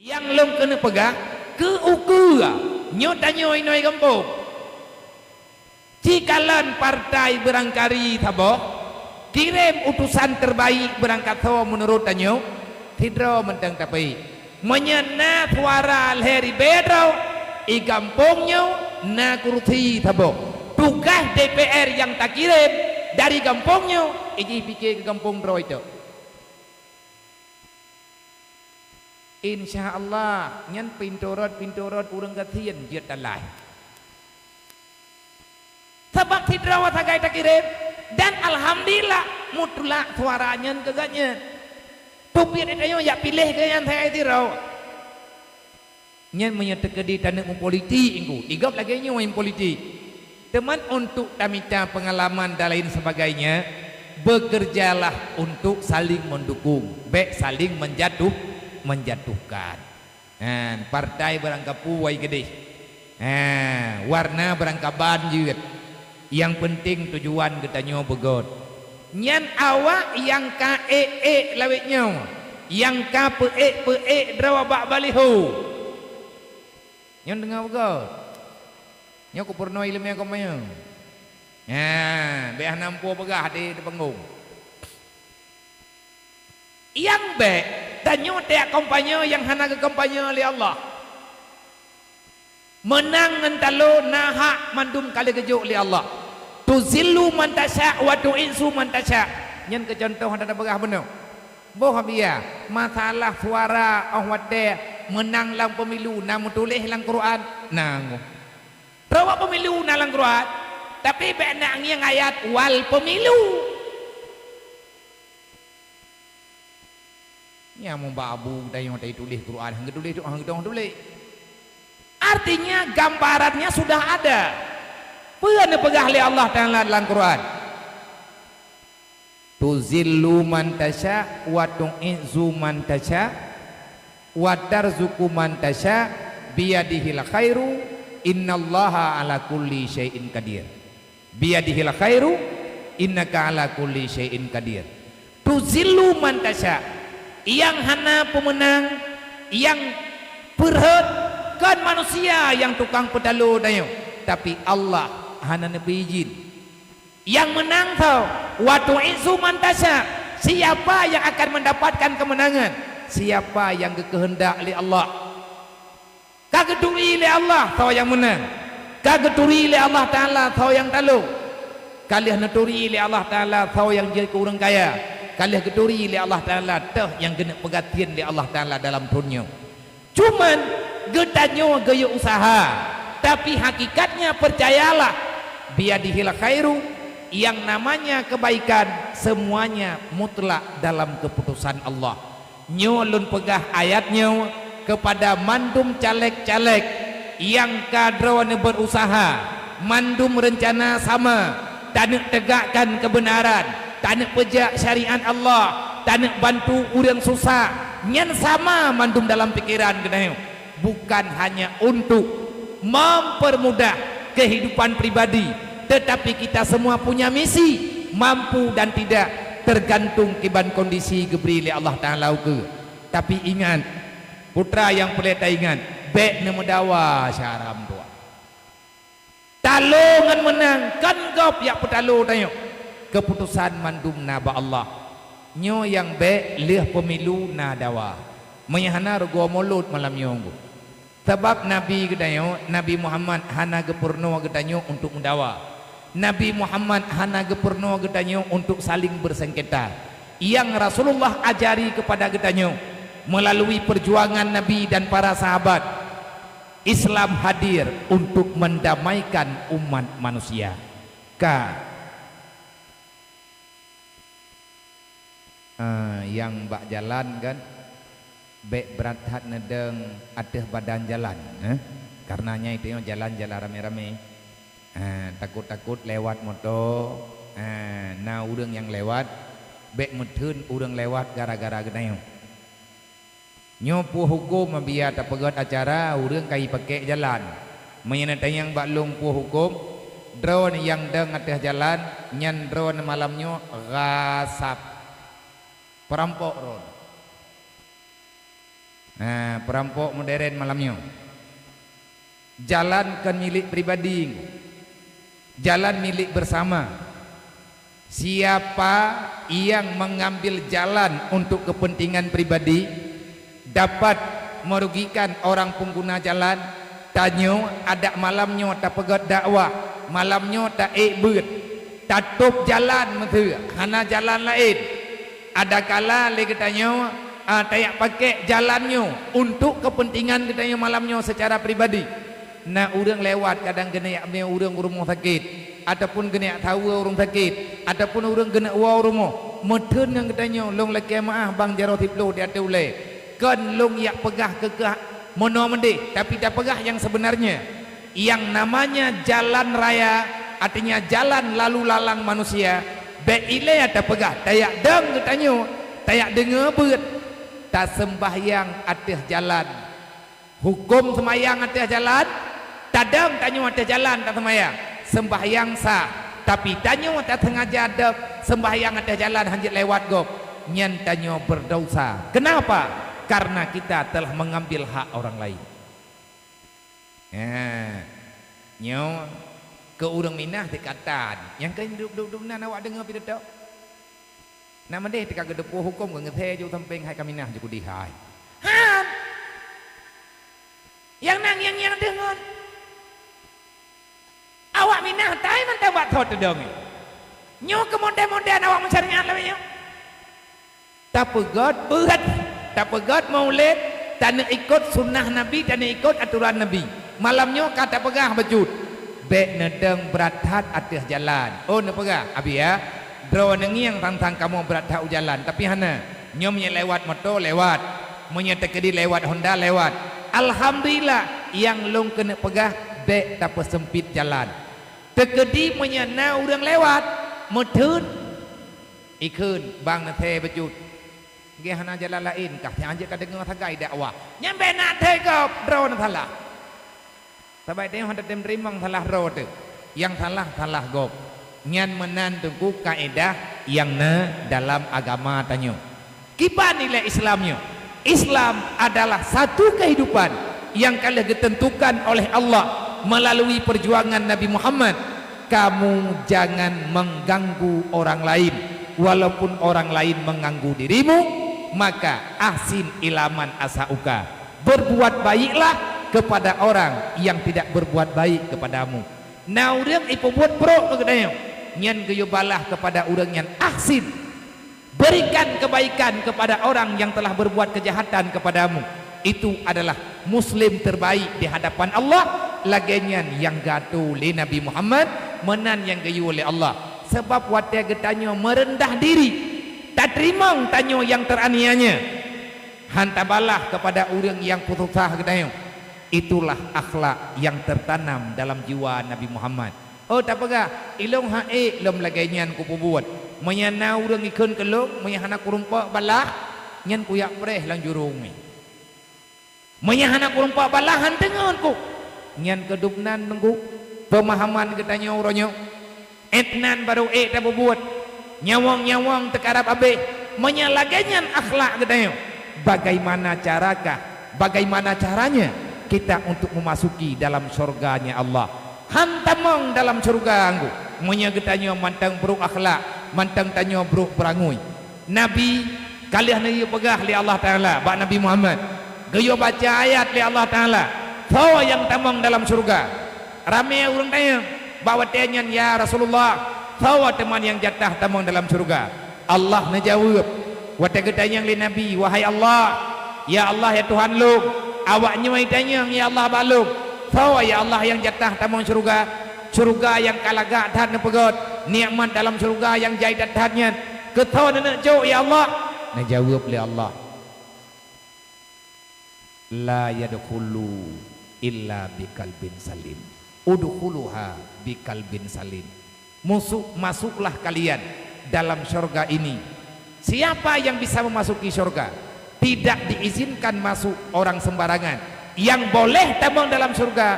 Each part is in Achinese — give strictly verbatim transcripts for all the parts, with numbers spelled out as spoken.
Nyang lôn keuneuk peugah, keu ukeue nyoe tanyoe inong gampông. Cikalon partai beurangkari saboh, kirém utusan terbaik beurangkasoe meunurot tanyoe, sidroe mantong tapeuék. Meunyoe na suara lhée ribée droe, i gampông nyoe na kursi saboh. Tugaih D P R nyang takirém dari gampông nyoe, ijih pike keu gampông droe itu. Insya Allah, nyan pintoe rot-pintoe rot ureuëng gasien jeuet talai. Sabab sidroe sagai takirém, dan alhamdulillah mutlak suara nyan keu gobnyan. Teubiet tanyoe jak piléh keu nyan sagai sidroe. Nyan meunyoe teukeudi taneuk meupolitik engku, di gob lagée nyoe nyang politik. Teuma untuk tamita pengalaman dan lain sebagainya, bekerjalah untuk saling mendukung, bék saling menjatuh, menjatuhkan. Nyan, partai beurangkapu wai geudeh. Ha, warna beurangkaban jeuet. Nyang peunteng tujuan geutanyoe beugét. Nyan awak nyang ka ék-ék lawét nyoe, nyang ka peuék-peuék droe bak baliho. Nyoe deungoe beugét. Nyoe kupeurunoe iéleumé kamoe nyoe. Nyan, bék hana muphom peugah di, di panggong. Nyang bék, tanyoe tajak kampanye nyang hana geukampanye lé Allah. Meunang ngon talo na hak mandum ka lheueh geujok lé Allah. Tuzillu man tasya wa tu'izzu man tasya. Nyan keu cuntoh hana tapeugah bunoe. Boh biya, masalah suara óh watée meunang lam pemilu na meutuléh lam Quran? Na. Droe bak pemilu na lam Quran, tapi bék na ngieng ayat wal pemilu. Nyang meubabu tanyoe tatuléh Quran, hana geutuléh tu, hana geutuléh. Artinya gambarannya sudah ada. Peue neupeugah lé Allah Taala dalam Quran? Tuzillu man tasya wa tu'izzu man tasya wa tarzuqu man tasya biyadihil khairu innallaha ala kulli syai'in qadir. Biyadihil khairu innaka ala kulli syai'in qadir. Tuzillu man tasya, nyang hana peumeunang, nyang peurhot kon manusia nyang tukang peutalo tanyoe, tapi Allah hana neupeuidhin. Nyang meunang soe? Wa tu'izzu man tasya. Siapa yang akan mendapatkan kemenangan? Siapa yang geukeuheundak lé Allah. Ka geuturi lé Allah soe nyang meunang. Ka geuturi lé Allah Taala soe nyang talo. Ka lheueh neuturi lé Allah Taala soe nyang jeuet keu ureuëng kaya. Ka lheueh geuturi lé Allah Taala toh nyang keuneuk peugasien lé Allah Taala dalam thon nyoe. Cuman geutanyoe geuyue useuha, tapi hakikatnya percayalah, biyadihil khairu, yang namanya kebaikan semuanya mutlak dalam keputusan Allah. Nyoe lôn peugah ayat nyoe keupada mandum caleg-caleg nyang ka droeneuh berusaha, mandum reuncana sama, taneuk teugakkan keubeunaran, taneuk peujak syariat Allah, taneuk bantu ureuëng susah, nyan sama mandum dalam pikeran geutanyoe. Bukan hanya untuk mempermudah kehidupan pribadi, tetapi kita semua punya misi, mampu dan tidak, tergantung kiban kondisi geubri lé Allah Taala ukeue. Tapi ingat, putra nyang peureulée taingat, bék neumeudawa syara meutuah. Talo ngon meunang kon gob nyang peutalo tanyoe. Keuputosan mandum na bak Allah. Nyoe nyang bék lheueh peumilu na dawa. Meunyoe hana rugoe mulod malam nyoe. Sabab Nabi geutanyoe, Nabi Muhammad hana geupeurunoe geutanyoe untuk meudawa. Nabi Muhammad hana geupeurunoe geutanyoe untuk saling bersengketa. Nyang Rasulullah ajari keupada geutanyoe meulalu perjuangan Nabi dan para sahabat. Islam hadir untuk mendamaikan umat manusia. Ka, ah, nyang bak jalan kan, bék brat that neudong ateueh badan jalan, eh? Karena nyan itu jalan-jalan ramé-ramé. Ah, takot-takot lewat moto, ah, na ureuëng nyang lewat, bék meutheun ureuëng lewat gara-gara geutanyoe. Nyoe peue huköm meubia tapeugét acara ureuëng ka jipakék jalan. Meunyoe neutanyong bak lôn peue huköm, droeneuh nyang dong ateueh jalan, nyan droeneuh malam nyoe ghasab. Peurampok droeneuh. Ha, peurampok modern malam nyoe. Jalan kon milék pribadi, jalan milék bersama. Siapa yang mengambil jalan untuk kepentingan pribadi, dapat merugikan orang pengguna jalan. Tanyoe adak malam nyoe tapeugét dakwah, malam nyoe taék beuet, tatôb jalan miseue, hana jalan laén. Adakala lé geutanyoe, a, tayak pakék jalan nyoe untuk kepentingan geutanyoe malam nyoe secara pribadi. Na ureuëng lewat kadang geuneuk jak mé ureuëng u rumoh sakét, ataupun geuneuk jak saweue ureuëng sakét, ataupun ureuëng geuneuk woe u rumoh. Meutheun ngon geutanyoe, lôn lakée meuáh bang jaroe siploh di ateueh ulée. Kon lôn jak peugah keu kah meunoe meudeh, tapi tapeugah nyang seubeunarnya. Yang namanya jalan raya, artinya jalan lalu lalang manusia, bék ilée tapeugah, tayak dong geutanyoe, tayak deungoe beuet, taseumbahyang ateueh jalan. Huköm seumayang ateueh jalan, tadong tanyoe ateueh jalan taseumayang, seumbahyang sah. Tapi tanyoe tasengaja dong seumbahyang ateueh jalan hanjeuet lewat gob, nyan tanyoe beudeusa. Kenapa? Karena kita telah mengambil hak orang lain. Ha, nyoe keu ureuëng minah teuka tan, nyang keu duek-duek nan awak deungoe pidato. Nak meudeh teuka geuteupeue huköm, geungeusé ju sampéng hai ka minah ju kudihai. Han! Nyang na ngieng-ngieng deungon. Awak minah tai mantong bak thot teudong nyoe. Nyoe keumonde-mondean awak meusyariat lagée nyoe. Tapeugét beuet, tapeugét maulid, taneuk ikot sunnah Nabi, taneuk ikot atoran Nabi. Malam nyoe ka tapeugah bacut, bék neudong brat that ateueh jalan. Oh, neupeugah, Abi ya, droeneuh ngieng tantang kamoe brat that u jalan, tapi hana. Nyoe meunyoe lewat moto, lewat. Meunyoe teukeudi lewat Honda, lewat. Alhamdulillah, nyang lôn keuneuk peugah, bék tapeuseumpit jalan. Teukeudi meunyoe na ureuëng lewat, meutheun. Ikheun bang neusé bacut. Geh hana jalan laén kah, nyang jeuet ka deungoe sagai dakwah. Nyan bék na thé gob, droeneuh salah. Sabab tanyoe hana tem teurimong salah droe teuh. Nyang salah, salah gob. Nyan meunan teungku kaedah nyang na dalam agama tanyoe. Kiban nilai Islam nyoe? Islam adalah satu kehidupan yang ka lheueh geutentukan oleh Allah melalui perjuangan Nabi Muhammad. Kamu jangan mengganggu orang lain, walaupun orang lain mengganggu dirimu, maka ahsin ila man asa'uka. Berbuat baiklah kepada orang yang tidak berbuat baik kepadamu. Na ureuëng ipeubuet brok keu geutanyoe, nyan geuyue balah kepada ureuëng nyan ahsin. Berikan kebaikan kepada orang yang telah berbuat kejahatan kepadamu. Itu adalah muslim terbaik di hadapan Allah. Lagée nyan nyang geuatoe lé Nabi Muhammad, meunan nyang geuyue lé Allah. Sabab watée geutanyoe meureundah diri, tateurimong tanyoe nyang teraniaya nyan, han tabalah kepada ureuëng nyang peususah geutanyoe. Itulah akhlak yang tertanam dalam jiwa Nabi Muhammad. Oh, tapeugah, ilôn han ék lom lagée nyan kupeubuet. Meunyoe na ureuëng ikheun keu lôn, meunyoe hana kurumpok balah, nyan kuyak preh lam jurông nyoe. Meunyoe hana kurumpok balah, han teungeut ku. Nyan keuh dubnan teungku peumahaman geutanyoe uroe nyoe. Ék nan barô ék tapeubuet. Nyawöng-nyawöng teukarab abéh. Meunyoe lagée nyan akhlak geutanyoe, bagaimana carakah, bagaimana caranya kita untuk memasuki dalam syurganya Allah? Han tamong dalam syurga anggô, meunyoe geutanyoe mantong brok akhlak, mantong tanyoe brok peurangui. Nabi ka lheueh neupeugah lé Allah Taala bak Nabi Muhammad, geuyue baca ayat lé Allah Taala, "Soe nyang tamong dalam syurga?" Ramé ureuëng tanyong bak watée nyan, "Ya Rasulullah, soe teuma nyang jatah tamong dalam syurga?" Allah neujaweueb, watée geutanyong lé Nabi, "Wahai Allah, ya Allah, ya Tuhan lôn, awak nyoe jitanyong, ya Allah, bak lôn, soe, ya Allah, nyang jatah tamong syeuruga? Syeuruga nyang ka lagak that neupeugét, nikmat dalam syeuruga nyang jai that-that nyan, keu soe neuneuk jok, ya Allah?" Neujaweueb lé Allah, "La yadkhulu illa biqalbin salim. Udkhuluha biqalbin salim." Masuk, masuklah kalian dalam syurga ini. Siapa yang bisa memasuki syurga? Tidak diizinkan masuk orang sembarangan. Yang boleh tamong dalam syurga,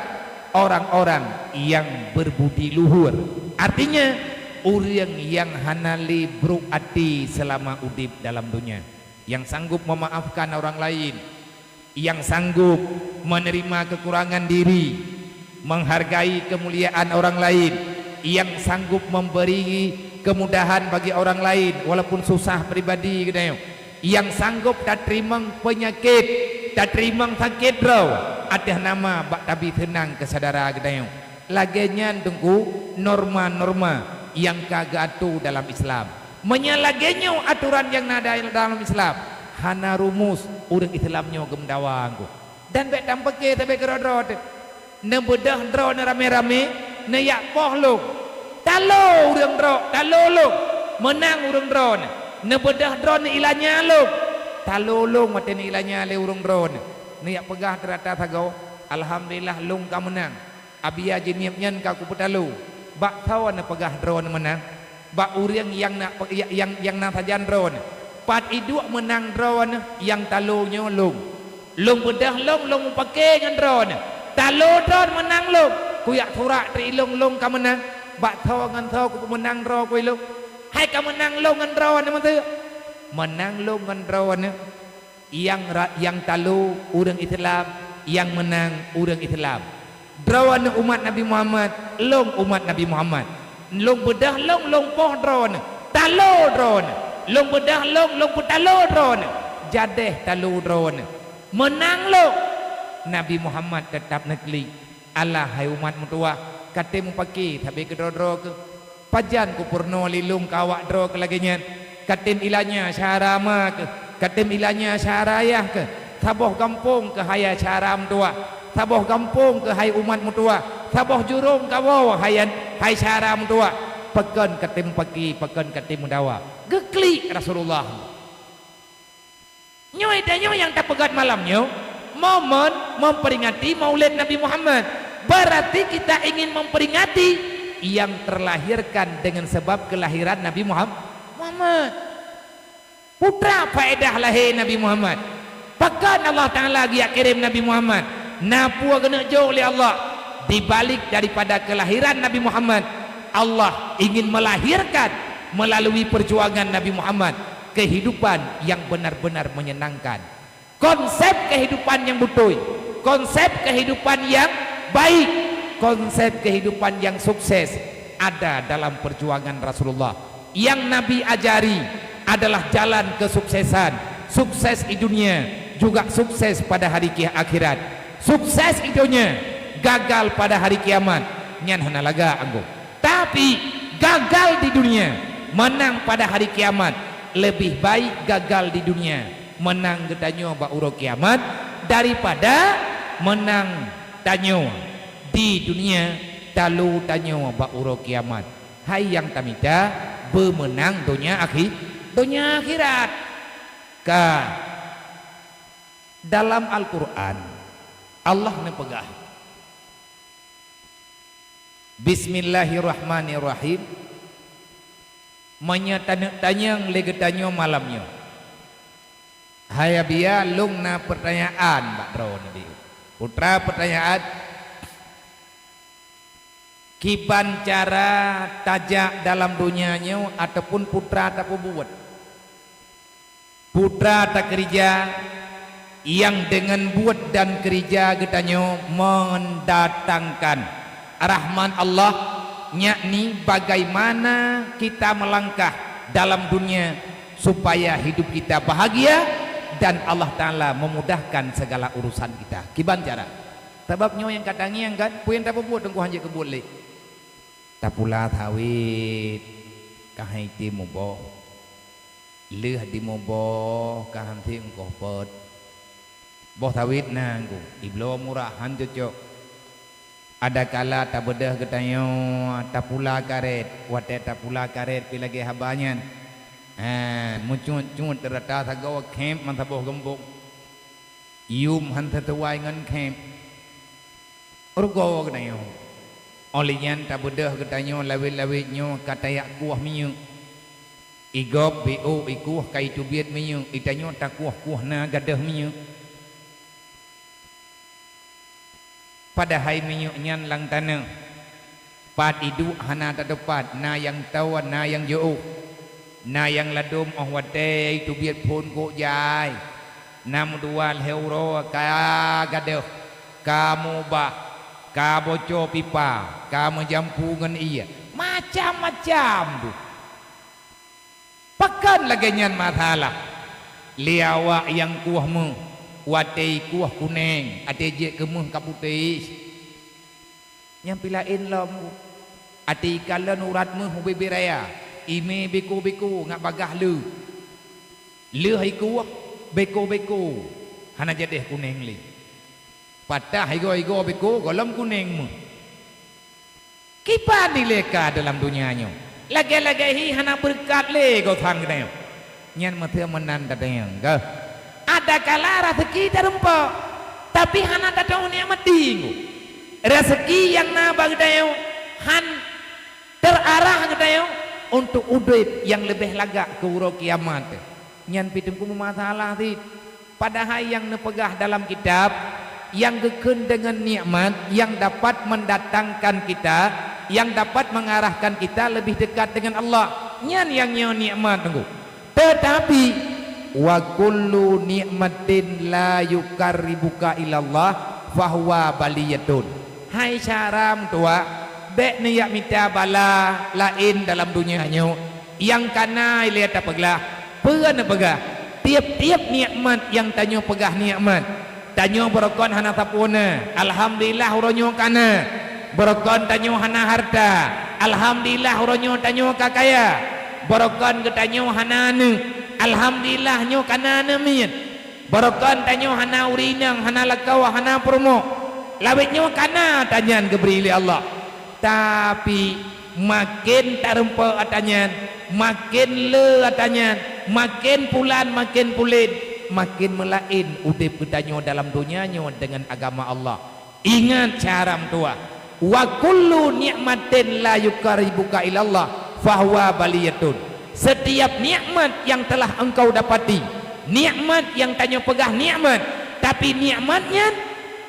orang-orang yang berbudi luhur. Artinya, ureuëng nyang hana lé brok até seulama udeb dalam donya, nyang sanggob meumaafkan orang laén. Nyang sanggup menerima kekurangan diri, menghargai kemuliaan orang lain, nyang sanggup memberi kemudahan bagi orang lain walaupun susah pribadi geutanyoe, nyang sanggup tateurimong peunyakét, tateurimong sakét droe ateueh nama bak tabi seunang keu syedara geutanyoe. Lagée nyan teungku norma-norma nyang ka geuatoe dalam Islam. Meunyoe lagée nyoe atoran nyang na da-, dalam Islam, hana rumus ureuëng Islam nyoe geumeudawa teungku. Dan bék tampeuké sabe keudroe-droe teuh. Neubeudôh droeneuh ramé-ramé, neujak poh lôn. Talo ureuëng droe, talo lôn. Meunang ureuëng droeneuh. Neubeudôh droeneuh ilanya lôn. Talo lôn watée neuilanya lé ureuëng droeneuh. Neujak peugah teurata sagoe, "Alhamdulillah lôn ka meunang." Abia jinieb nyan ka kupeutalo. Bak soe neupeugah droeneuh meunang? Bak ureuëng nyang na, nyang, nyang na sajan droeneuh. Pat iduek meunang droeneuh nyang talo nyoe lôn. Lôn beudôh lôn, lôn mupake ngon droeneuh. Talo droeneuh meunang lôn. Kujak surak teuh ilôn lôn ka meunang. Bak soe ngon soe kupeumeunang droe keu ilôn? Hai ka meunang lôn ngon droeneuh meuteuk? Meunang lôn ngon droeneuh. Nyang ra-, nyang talo ureuëng Islam, nyang meunang ureuëng Islam. Droeneuh umat Nabi Muhammad, lôn umat Nabi Muhammad. Lôn beudôh lôn, lôn poh droeneuh, talo droeneuh. Lôn beudôh lôn, lôn peutalo droeneuh, jadeh talo droeneuh. Meunang lôn. Nabi Muhammad teutab neuklik. Alah hai umat meutuwah, ka tém mupake sabe keudroe-droe keuh. Pajan kupeurunoe lé lôn keu awak droe keuh lagée nyan? Ka tém ilanya syedara ma keuh, ka tém ilanya syedara ayah keuh, saboh gampông keuh hai syedara meutuwah, saboh gampông keuh hai umat meutuwah, saboh jurông kawoe hai, hai syedara meutuwah. Pakon ka tém paki, pakon ka tém meudawa? Geuklik Rasulullah. Nyoe tanyoe nyang tapeugét malam nyoe, momen memperingati Maulid Nabi Muhammad. Berarti kita ingin memperingati yang terlahirkan dengan sebab kelahiran Nabi Muham-, Muhammad. Peue faedah lahé Nabi Muhammad? Pakon Allah Taala geujak kirém Nabi Muhammad? Na peue geuneuk jok lé Allah? Di balik daripada kelahiran Nabi Muhammad, Allah ingin melahirkan melalui perjuangan Nabi Muhammad kehidupan yang benar-benar menyenangkan. Konsep kehidupan yang beutôi, konsep kehidupan yang baik, konsep kehidupan yang sukses ada dalam perjuangan Rasulullah. Yang Nabi ajari adalah jalan kesuksesan, sukses di dunia, juga sukses pada hari ki-, akhirat. Sukses di dunia, gagal pada hari kiamat, nyan hana lagak anggô. Tapi, gagal di dunia, menang pada hari kiamat, lebih baik gagal di dunia, menang geutanyoe bak uroe kiamat, daripada menang tanyoe di dunia, talo tanyoe bak uroe kiamat. Hai nyang tamita, beumeunang donya akhi-, donya akhirat. Ka dalam Al-Qur'an, Allah neupeugah, Bismillahirrahmanirrahim. Meunyoe taneuk tanyong lé geutanyoe malam nyoe, hai Abiya, lôn na peutanyaan bak droeneuh. Putra peutanyaan, kiban cara tajak dalam donya nyoe ataupun putra tapeubuet? Putra takeurija nyang deungon buet dan keurija geutanyoe mendatangkan rahmat Allah, yakni bagaimana kita melangkah dalam dunia supaya hidup kita bahagia dan Allah Taala memudahkan segala urusan kita. Kiban cara? Sabab nyoe nyang ka tangieng kan, peue nyang tapeubuet teungku hanjeuet keubuet lé. Tapula sawét, ka hai tém muboh. Lheueh dimuboh ka han sép meukoh peuet. Boh sawét na ngku, ibloe murah, han cocok. Adakala tabeudôh geutanyoe tapula karét, watée tapula karét pi lagée haba nyan. Ha, meucut-cut rata sagoe khép meusaboh geumbong. Yum han seusuai ngon khép. Rugoe geutanyoe. Óh lheueh nyan tabeudôh geutanyoe lawét-lawét nyoe ka tajak kueh minyeuk. Igob, biôk, ikueh ka iteubiet minyeuk, itanyoe takueh-kueh na gadôh minyeuk. Padahai minyeuk nyan lam taneuh. Pat iduek hana tateupat, na nyang toe, na nyang jiôh, na nyang ladôm óh watée iteubiet phon kok jai. Na meudua lhée uroe ka gadôh, ka mubah, ka boco pipa, ka meujampu ngon ié, macam-macam deuh. Pakon lagée nyan masalah? Lé awak nyang kueh méuh, watée kueh kuneng, até jeuet keu méuh ka putéh. Nyang pih laén lom, até ikalon urat méuh u bibé raya, imé beko-beko ngat bagaih leuh. Lheueh ikueh, beko-beko hana jadéh kuneng lé. Patah igoe-igoe beko gohlom kuneng méuh. Kiban dilée ka dalam donya nyoe. Lagée-lagée hi hana beureukat lé gosan geutanyoe. Nyan meuteumeunan tatanyong, gah. Adakala raseuki tarumpok, tapi hana tatong nikmati. Raseuki nyang na bak geutanyoe han terarah geutanyoe untuk udeb nyang leubeh lagak keu uroe kiamat. Nyan pih teungku meumasalah cit. Padahai nyang neupeugah dalam kitab, nyang geukheun deungon nikmat nyang dapat mendatangkan kita, nyang dapat mengarahkan kita lebih dekat dengan Allah. Nyan nyang nyoe nikmat teungku. Teutapi, "Wa kullu nikmatin la yuqarribuka ilallah fahuwa baliyatun." Hai syara meutuwah, bék neujak mita bala laén dalam donya nyoe nyang kana ilée tapeuglah. Peue neupeugah? Tieb-tieb nikmat nyang tanyoe peugah nikmat. Tanyoe beurokon hana sapeue na, alhamdulillah uroe nyoe kana. Beurokon tanyoe hana hareuta, alhamdulillah uroe nyoe tanyoe ka kaya. Beurokon geutanyoe hana aneuëk, alhamdulillah nyoe kana aneuëk miet. Beurokon tanyoe hana ureuëng inong, hana lakoe, hana peurumoh. Lawét nyoe kana ata nyan geubri lé Allah. Tapi, maken tarumpok ata nyan, maken le ata nyan, maken pulan, maken pulen, maken meulaén udeb geutanyoe dalam donya nyoe deungon agama Allah. Ingat syara meutuwah, "Wa kullu nikmatin la yuqarribuka ilallah fahuwa baliyatun." Setiap nikmat yang telah engkau dapati, nikmat yang tanyoe peugah nikmat, tapi nikmat nyan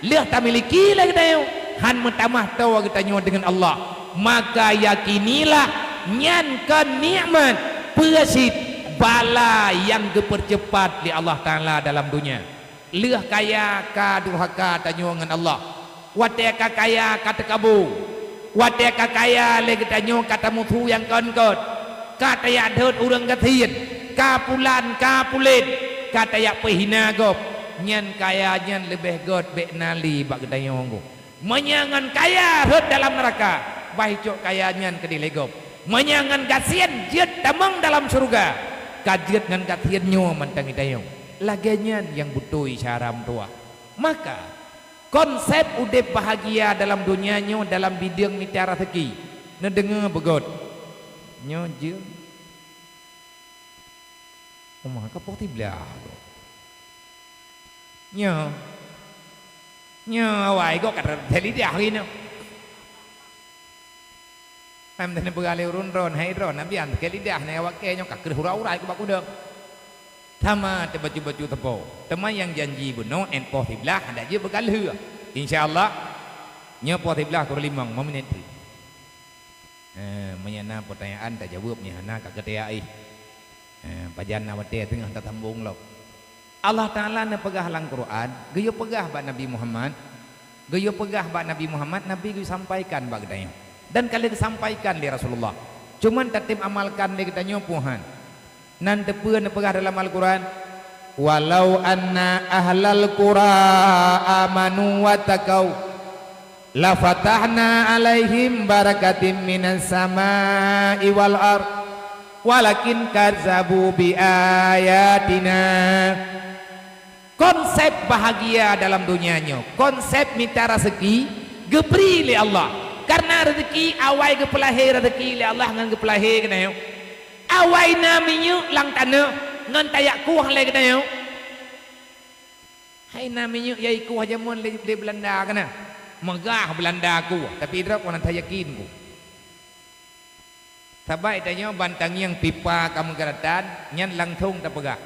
lheueh tamiliki lé geutanyoe, han meutamah toe geutanyoe deungon Allah, maka yakinilah nyan kon nikmat, peue cit bala nyang geupeurceupat lé Allah Taala dalam donya. Lheueh kaya ka durhaka tanyoe ngon Allah. Watée ka kaya ka teukabu. Watée ka kaya lé geutanyoe ka tamusu nyang kon-kon. Ka tajak dot ureuëng gasien, ka pulan, ka pulen, ka tajak peuhina gob. Nyan kaya nyan leubeh gét bék na lé bak geutanyoe. Meunyoe ngon kaya rhot dalam neuraka, bah icok kaya nyan keudeh lé gob. Meunyoe ngon gasien jeuet tamong dalam syeuruga, ka jeuet ngon gasien nyoe mantong geutanyoe. Lagée nyan nyang beutôi syara meutuwah. Maka, konsep udeb bahagia dalam donya nyoe dalam bideueng mita raseuki. Neudeungoe beugét. Nyoe jeuem. Uma ka poh siblaih goe. Nyoe. Nyoe awai goe ka rhot lidah inoe. Am teuneuk peugah lé ureuëng droe, hai droe, nabi an keu lidah na awak kée nyoe ka kreueh urai-urai kubak kudong. Sama teubacu-bacu teupeu. Teuma nyang janji bunoe 'et poh siblaih hana jeuet beukalheueh. Insya Allah, nyoe poh siblaih kureueng limong, lima minit. Eh, meunyoe na peutanyaan tajaweueb, meunyoe hana ka keutia ih. Eh, pajan na watée teungoh tasambong lom. Allah Taala neupeugah lam Quran, geuyue peugah bak Nabi Muhammad, geuyue peugah bak Nabi Muhammad, Nabi geuyue sampaikan bak geutanyoe. Dan ka lheueh geusampaikan lé Rasulullah. Cuman tatem amalkan lé geutanyoe peue han. Nan teupeue neupeugah dalam Al-Quran, "Walau anna ahlal qura amanu wa taqau, lafatahna alaihim barakatim minas sama'i wal ard, walakin kazzabu bi ayatina." Konsep bahagia dalam donya nyoe, konsep mita raseuki geubri lé Allah. Karena raseuki awai geupeulahé raseuki lé Allah ngon geupeulahé keunoe. Awai na minyeuk lam tanoh ngon tajak kueh lé geutanyoe. Hai na minyeuk nyang ikueh jameun lé, lé Beulanda keunoe. Meugah Beulanda kueh, tapi droe kon hana yakin kueh. Sabab tanyoe ban tangieng pipa ka meugeuratan, nyan langsong tapeugah,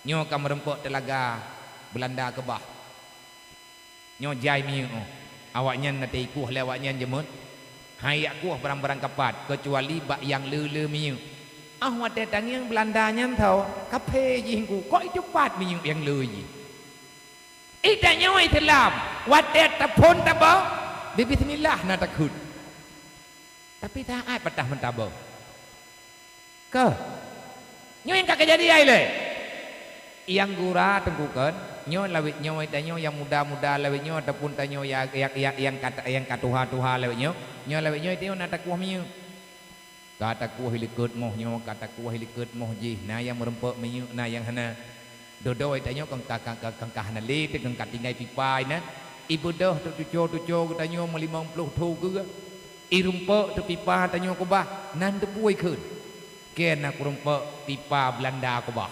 nyoe ka meurumpok teulaga Beulanda keubah. Nyoe jai minyeuk oh. Awaknyan na teuikueh lé awaknyan jameun. Hai jak kueh barang-barang kapat, keucuali bak nyang le-le minyeuk. Ah watée tangieng Beulanda nyan tho, kaphé jih ngku, kok itupat minyeuk nyang le jih. Ih tanyoe Islam, watée taphon taboh, bibismillah na takheun. Tapi taát patah meutabah. Keuh. Nyoe nyang ka keujadi ilée. Nyang gura teungku kheun, nyoe lawét nyoe tanyoe nyang muda-muda lawét nyoe ataupun tanyoe nyang, nyang, nyang, nyang ka, nyang ka tuha-tuha lawét nyoe, nyoe lawét nyoe tanyoe na takueh minyeuk. Ka takueh likot moh nyoe, ka takueh likot moh jih, na nyang meurumpok minyeuk, na nyang hana. Dudoe tanyoe kon ka, ka, ka, ka, ka hana lé teuh, kon ka tinggai pipa inan. Ibeudôh teuh tuco-tuco geutanyoe meulimong ploh thon geuh. Irumpok teuh pipa tanyoe keubah, nan teupeue kheun. Keu na kurumpok pipa Beulanda keubah.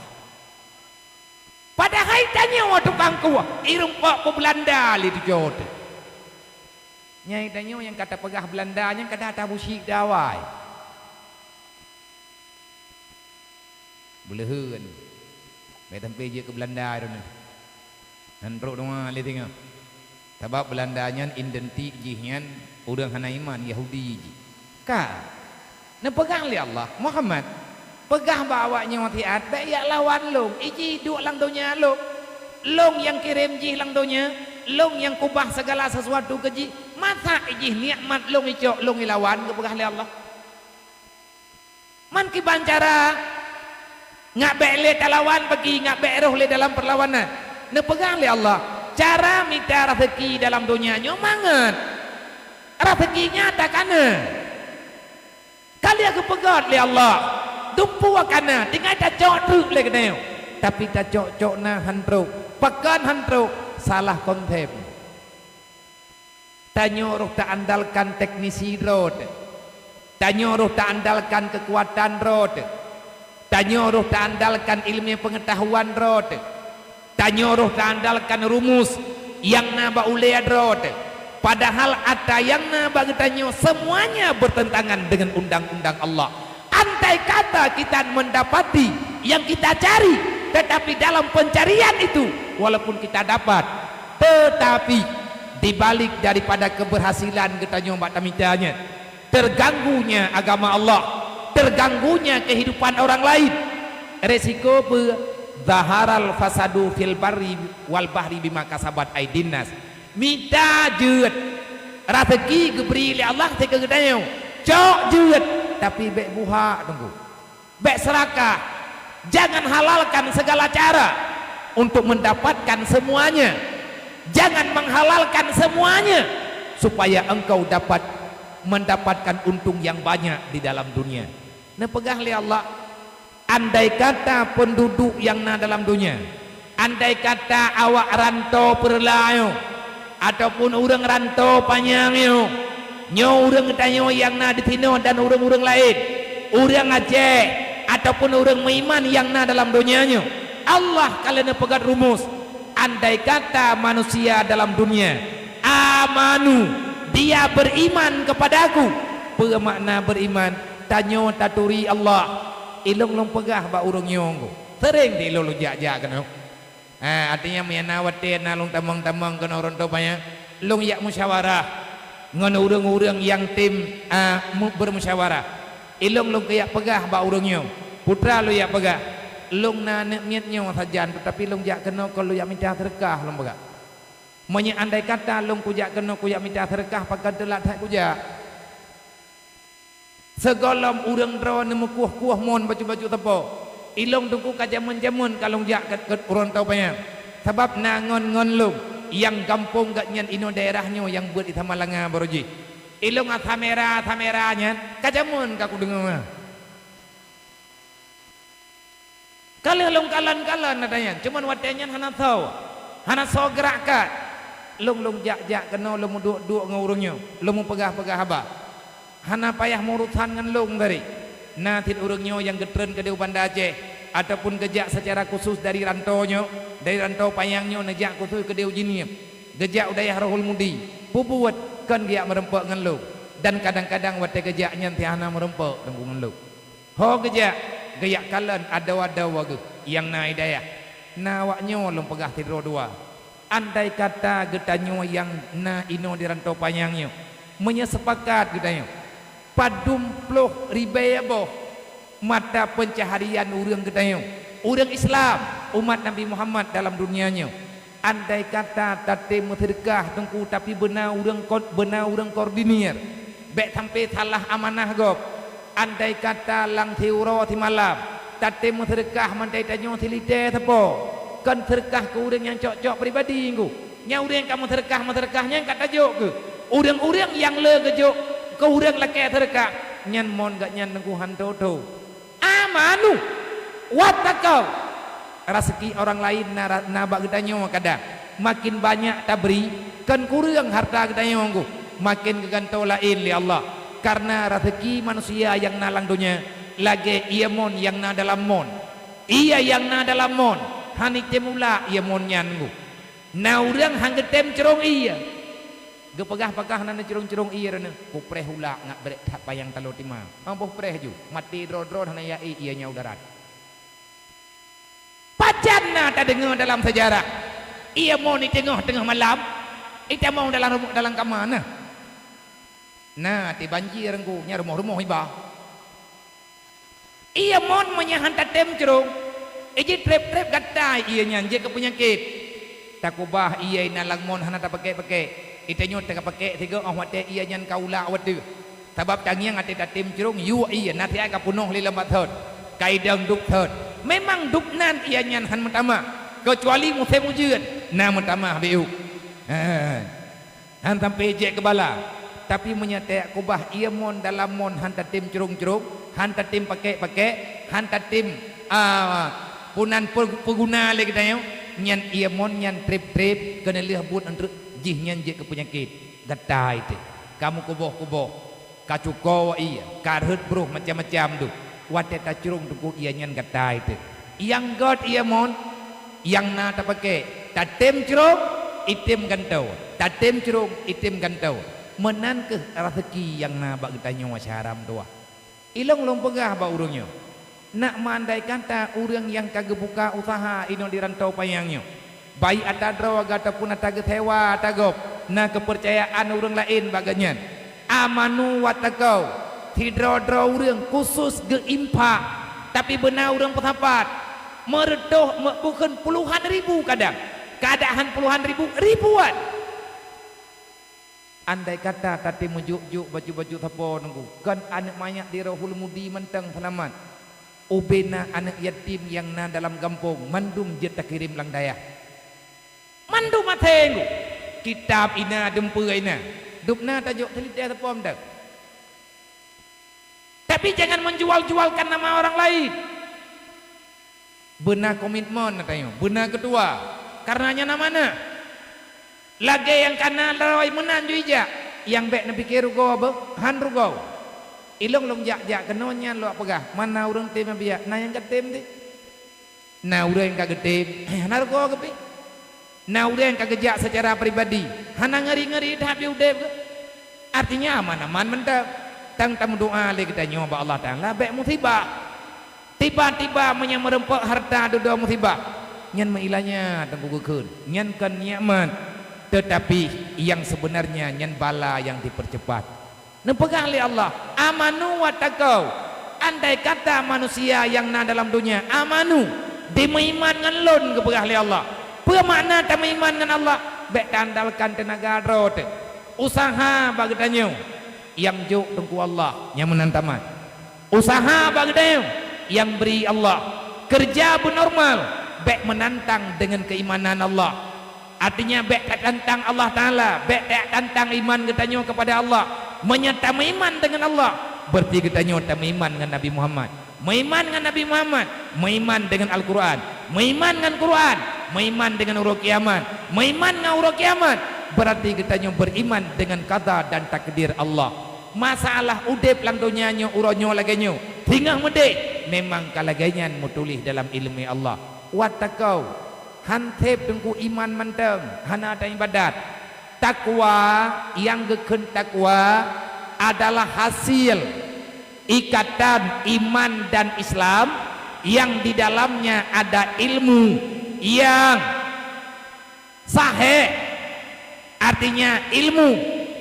Padahai tanyoe tukang kueh, irumpok keu Beulanda lé tuco teuh. Nyai tanyoe nyang ka tapeugah Beulanda nyan ka data busyik dawai. Beuleuheuen. Bèk sampoe jeuet keu Beulanda droeneuh. Han trok teuma lé singoh. Sabab Beulanda nyan identik jih nyan ureueng hana iman, Yahudi jih. Ka. Neupeugah lé Allah, "Muhammad, peugah bak awaknyoe siat, bèk jak lawan lôn, iji duek lam donya lôn. Lôn nyang kirém jih lam donya, lôn nyang kubah sigala sisuatu keu jih. Masa ijih nikmat lôn icok, lôn ilawan?" geupeugah lé Allah. Man kiban cara, ngat bèk lé talawan bagi, ngat bèk roh lé dalam peurlawanan. Neupeugah lé Allah, cara mita raseuki dalam donya nyoe mangat. Raseuki nyata ka na. Ka lheueh geupeugöt lé Allah, dumpeue ka na, tinggai tacok treuk lé geutanyoe. Tapi tacok-cok na han trok, pakon han trok, salah konsep. Tanyoe roh taandalkan teknisi droe teuh. Tanyoe roh taandalkan keukuatan droe teuh. Tanyoe roh taandalkan ileumèe peungeutahuan droe teuh. Tanyoe roh taandalkan rumus nyang na bak ulèe droe teuh. Padahal atra nyang na bak geutanyoe semuanya bertentangan dengan undang-undang Allah. Andai kata kita mendapati yang kita cari, tetapi dalam pencarian itu, walaupun kita dapat, tetapi di balik daripada keberhasilan geutanyoe bak tamita nyan, terganggunya agama Allah, terganggunya kehidupan orang lain. Resiko peue? Zaharal fasadu fil barri wal bahri bima kasabat aidin nas. Mita jeuet. Raseuki geubri lé Allah sikeu geutanyoe. Cok jeuet, tapi bèk buhak teungku. Bèk seurakah. Jangan halalkan segala cara untuk mendapatkan semuanya. Jangan menghalalkan semuanya supaya engkau dapat mendapatkan untung yang banyak di dalam dunia. Neupeugah lé Allah, andai kata peunduduek nyang na dalam donya, andai kata awak rantô Peureulée nyoe, ataupun ureuëng rantô Panyang nyoe, nyoe ureuëng geutanyoe nyang na disinoe dan ureuëng-ureuëng laén, ureuëng Aceh, ataupun ureuëng meuiman nyang na dalam donya nyoe, Allah ka lheueh neupeugöt rumus, andai kata manusia dalam dunia, amanu, dia beriman kepada-Ku. Peue makna beriman? Tanyoe taturi Allah. Ilôn lôn peugah bak ureuëng nyoe, seuréng di ilôn lôn jak-jak keunoe. Ha, artinya meunyo na watée na lôn tamong-tamong keunoe rantô Panyang, lôn jak musyawarah ngon ureuëng-ureuëng nyang tem, a, mu-, bermusyawarah. Ilôn lôn keuyak peugah bak ureuëng nyoe, putra lôn yak peugah, lôn na aneuëk miet nyoe sajan, teutapi lôn jak keunoe kon lôn yak mita seudeukah lôn peugah. Meunyo andai kata lôn kujak keunoe kuyak mita seudeukah, pakon teulat that kujak. Sigohlom ureuëng droe neumeukueh-kueh mon bacut-bacut sapo, ilôn teungku ka jameun-jameun ka lôn jak keu, keu rantô Panyang. Sabab na ngon-ngon lôn nyang gampông gobnyan inoe daerah nyoe nyang beuet di Samalanga barô jih. Ilôn asa mera-asa mera nyan ka jameun ka kudeungoe. Ka lheueh lôn kalon-kalon ata nyan, cuman watée nyan hana soe, hana soe geurak that. Lôn, lôn jak-jak keunoe, lôn meuduek-duek ngon ureuëng nyoe, lôn meupeugah-peugah haba. Hana payah meurusan ngon lôn tadi. Na cit ureuëng nyoe nyang geutreun keudéh u Banda Aceh, ataupun geujak seucara khusus dari rantô nyoe, dari rantô Panyang nyoe neujak khusus keudéh u Jeunieb. Geujak u dayah Rohul Mudi, peubuet kon geujak meurumpok ngon lôn. Dan kadang-kadang watée geujak nyan teuh hana meurumpok teungku ngon lôn. Ho geujak, geuyak kalon adoe-adoe geuh nyang na i dayah. Na awak nyoe lôn peugah sidroe dua. Andai kata geutanyoe nyang na inoe di rantô Panyang nyoe, meunyoe seupakat geutanyoe, padum ploh ribée boh Mata pencaharian ureuëng geutanyoe, ureuëng Islam, umat Nabi Muhammad dalam dunia nyoe. Andai kata tatem meuseudeukah Teungku, tapi beuna ureuëng ko-, beuna ureuëng koordinir, bék sampai salah amanah gob. Andai kata lam siuroe simalam tatem meuseudeukah mandai tanyoe silitée sapo, kon seudeukah keu ureuëng nyang cok-cok pribadi Teungku. Nyang ureuëng ka meuseudeukah-meuseudeukah nyan ka tajok keu ureuëng-ureuëng nyang le geujok keu ureuëng lakée seudeukah, nyan mon gobnyan Teungku han tho-tho. Amanu wattaqau. Raseuki orang laén na ra-, na bak geutanyoe kadang. Makin banyak tabri, kon kureueng harta geutanyoe Teungku, makin geugantoe laén lé Allah. Karena raseuki manusia nyang na lam donya lagée ié mon nyang na dalam mon. Ié nyang na dalam mon hana item ulak ié mon nyan Teungku. Na ureuëng han geutem crông ié. Geupeugah-peugah nan cirông-cirông ié droeneuh, kupreh ulak ngat brek that panyang taloe tima. Amboh preh ju, maté droe-droe hana ya ié nyang u darat. Pajan na tadeungoe dalam seujarah, ié mon di teungoh-teungoh malam, itamong dalam rumoh, dalam kama na. Na, ti banjir Teungku, nya rumoh-rumoh iba. Ié mon meunyo han tatem crông, iji treb-treb gata ié nyan jeuet keu peunyakét. Takubah ié inan lam mon hana tapakèk-pakèk. Itanyoe tapakèk sigoe óh watèe ié nyan ka ulak watèe. Sabab tangieng até tatem crông, yue ié, na siat ka peunoh lé lam bak thon. Ka idong dub thon. Memang dub nan ié nyan han meutamah, keucuali musém ujeuen, na meutamah beu. Haa. Han sampai jeuet keu bala. Tapi meunyo takubah ié mon dalam mon han tatem crông-crông, han tatem pakèk-pakèk, han tatem, a, peunan peu-, peuguna lé geutanyoe, nyan ié mon nyan treb-treb keuneulheueh buet eunteuk jih nyan jeuet keu peunyakét. Gata ié teuh, ka meukuboh-kuboh, ka cuko ié, ka rhot broh macam-macam dum. Watèe tacrông teungku ié nyan gata ié teuh. Nyang göt ié mon, nyang na tapakèk, tatem crông, item gantoe, tatem crông, item gantoe. Meunan kheueh raseuki nyang na bak geutanyoe syedara meutuwah. Ilôn lôn peugah bak ureuëng nyoe, nak meuandai kata ureuëng nyang ka geubuka useuha inoe di Rantau Panyang nyoe, baik ata droe ataupun ata geusewa ata gob, na keupeucayaan ureuëng laén bak geuhnyan. Amanu wattaqau, sidroe-droe ureuëng khusos geu-infak, tapi beuna ureuëng peusapat, meureutôh, meu-, bukon puluhan ribu kadang, kadang han puluhan ribu, ribuan. Andai kata tatem meujok-jok baju-baju sapo teungku, kon aneuëk manyak di Rohul Mudi mantong seulamat. Ubena aneuëk yatim nyang na dalam gampông, mandum jeuet takirém lam dayah. Mandum maté teungku. Kitab inan, dumpeue inan. Dubna tajok seulitée sapo mantong. Tapi jangan menjual-jualkan nama orang lain. Beuna komitmen geutanyoe, beuna keutua. Kareuna nyan amanah. Lagée nyang kana lawai meunan ju ijak, nyang bék neupike rugoe beuh, han rugoe. Ilôn lôn jak-jak keunoe nyan lôn peugah, mana ureuëng tem biak, na nyang ka tem deh. Na ureuëng ka geutem, hana rugoe geupike. Na ureuëng ka geujak seucara pribadi, hana ngeuri-ngeuri that pih udeb geuh. Artinya aman-aman mantong. Tang tameudoa lé geutanyoe bak Allah Taala bék musibah. Tiba-tiba meunyoe meureumpok hareuta dudoe musibah, nyan meuilanya teungku geukheun, nyan kon nikmat, teutapi nyang seubeunarnya nyan bala nyang jipeuceupat. Neupeugah lé Allah, "Amanu wattaqau." Andai kata manusia nyang na dalam donya amanu, dimeuiman ngon lôn, geupeugah lé Allah. Peue makna tameuiman ngon Allah? Bék taandalkan teunaga droe teuh. Useuha bak geutanyoe nyang jok teungku Allah nyang meunan tamat. Useuha bak geutanyoe nyang bri Allah. Keureuja beunormal, bék meunantang deungon keuimanan Allah. Artinya bék tatantang Allah Taala, bék tatantang iman geutanyoe keupada Allah. Meunyoe tameuiman deungon Allah, beurarti geutanyoe tameuiman ngon Nabi Muhammad. Meuiman ngon Nabi Muhammad, meuiman deungon Al-Qur'an, meuiman ngon Qur'an, meuiman deungon uroe kiamat, meuiman ngon uroe kiamat, beurarti geutanyoe beuriman deungon qada dan takdir Allah. Masalah udeb lam donya nyoe uroe nyoe lagée nyoe, singoh meudeh, memang ka lagée nyan meutuléh dalam iéleumé Allah. Wattaqau, han seb teungku iman mantong, hana ata iébadat. Takwa, nyang geukheun takwa adalah hasil ikatan iman dan Islam yang di dalamnya ada ilmu yang sahih, artinya ilmu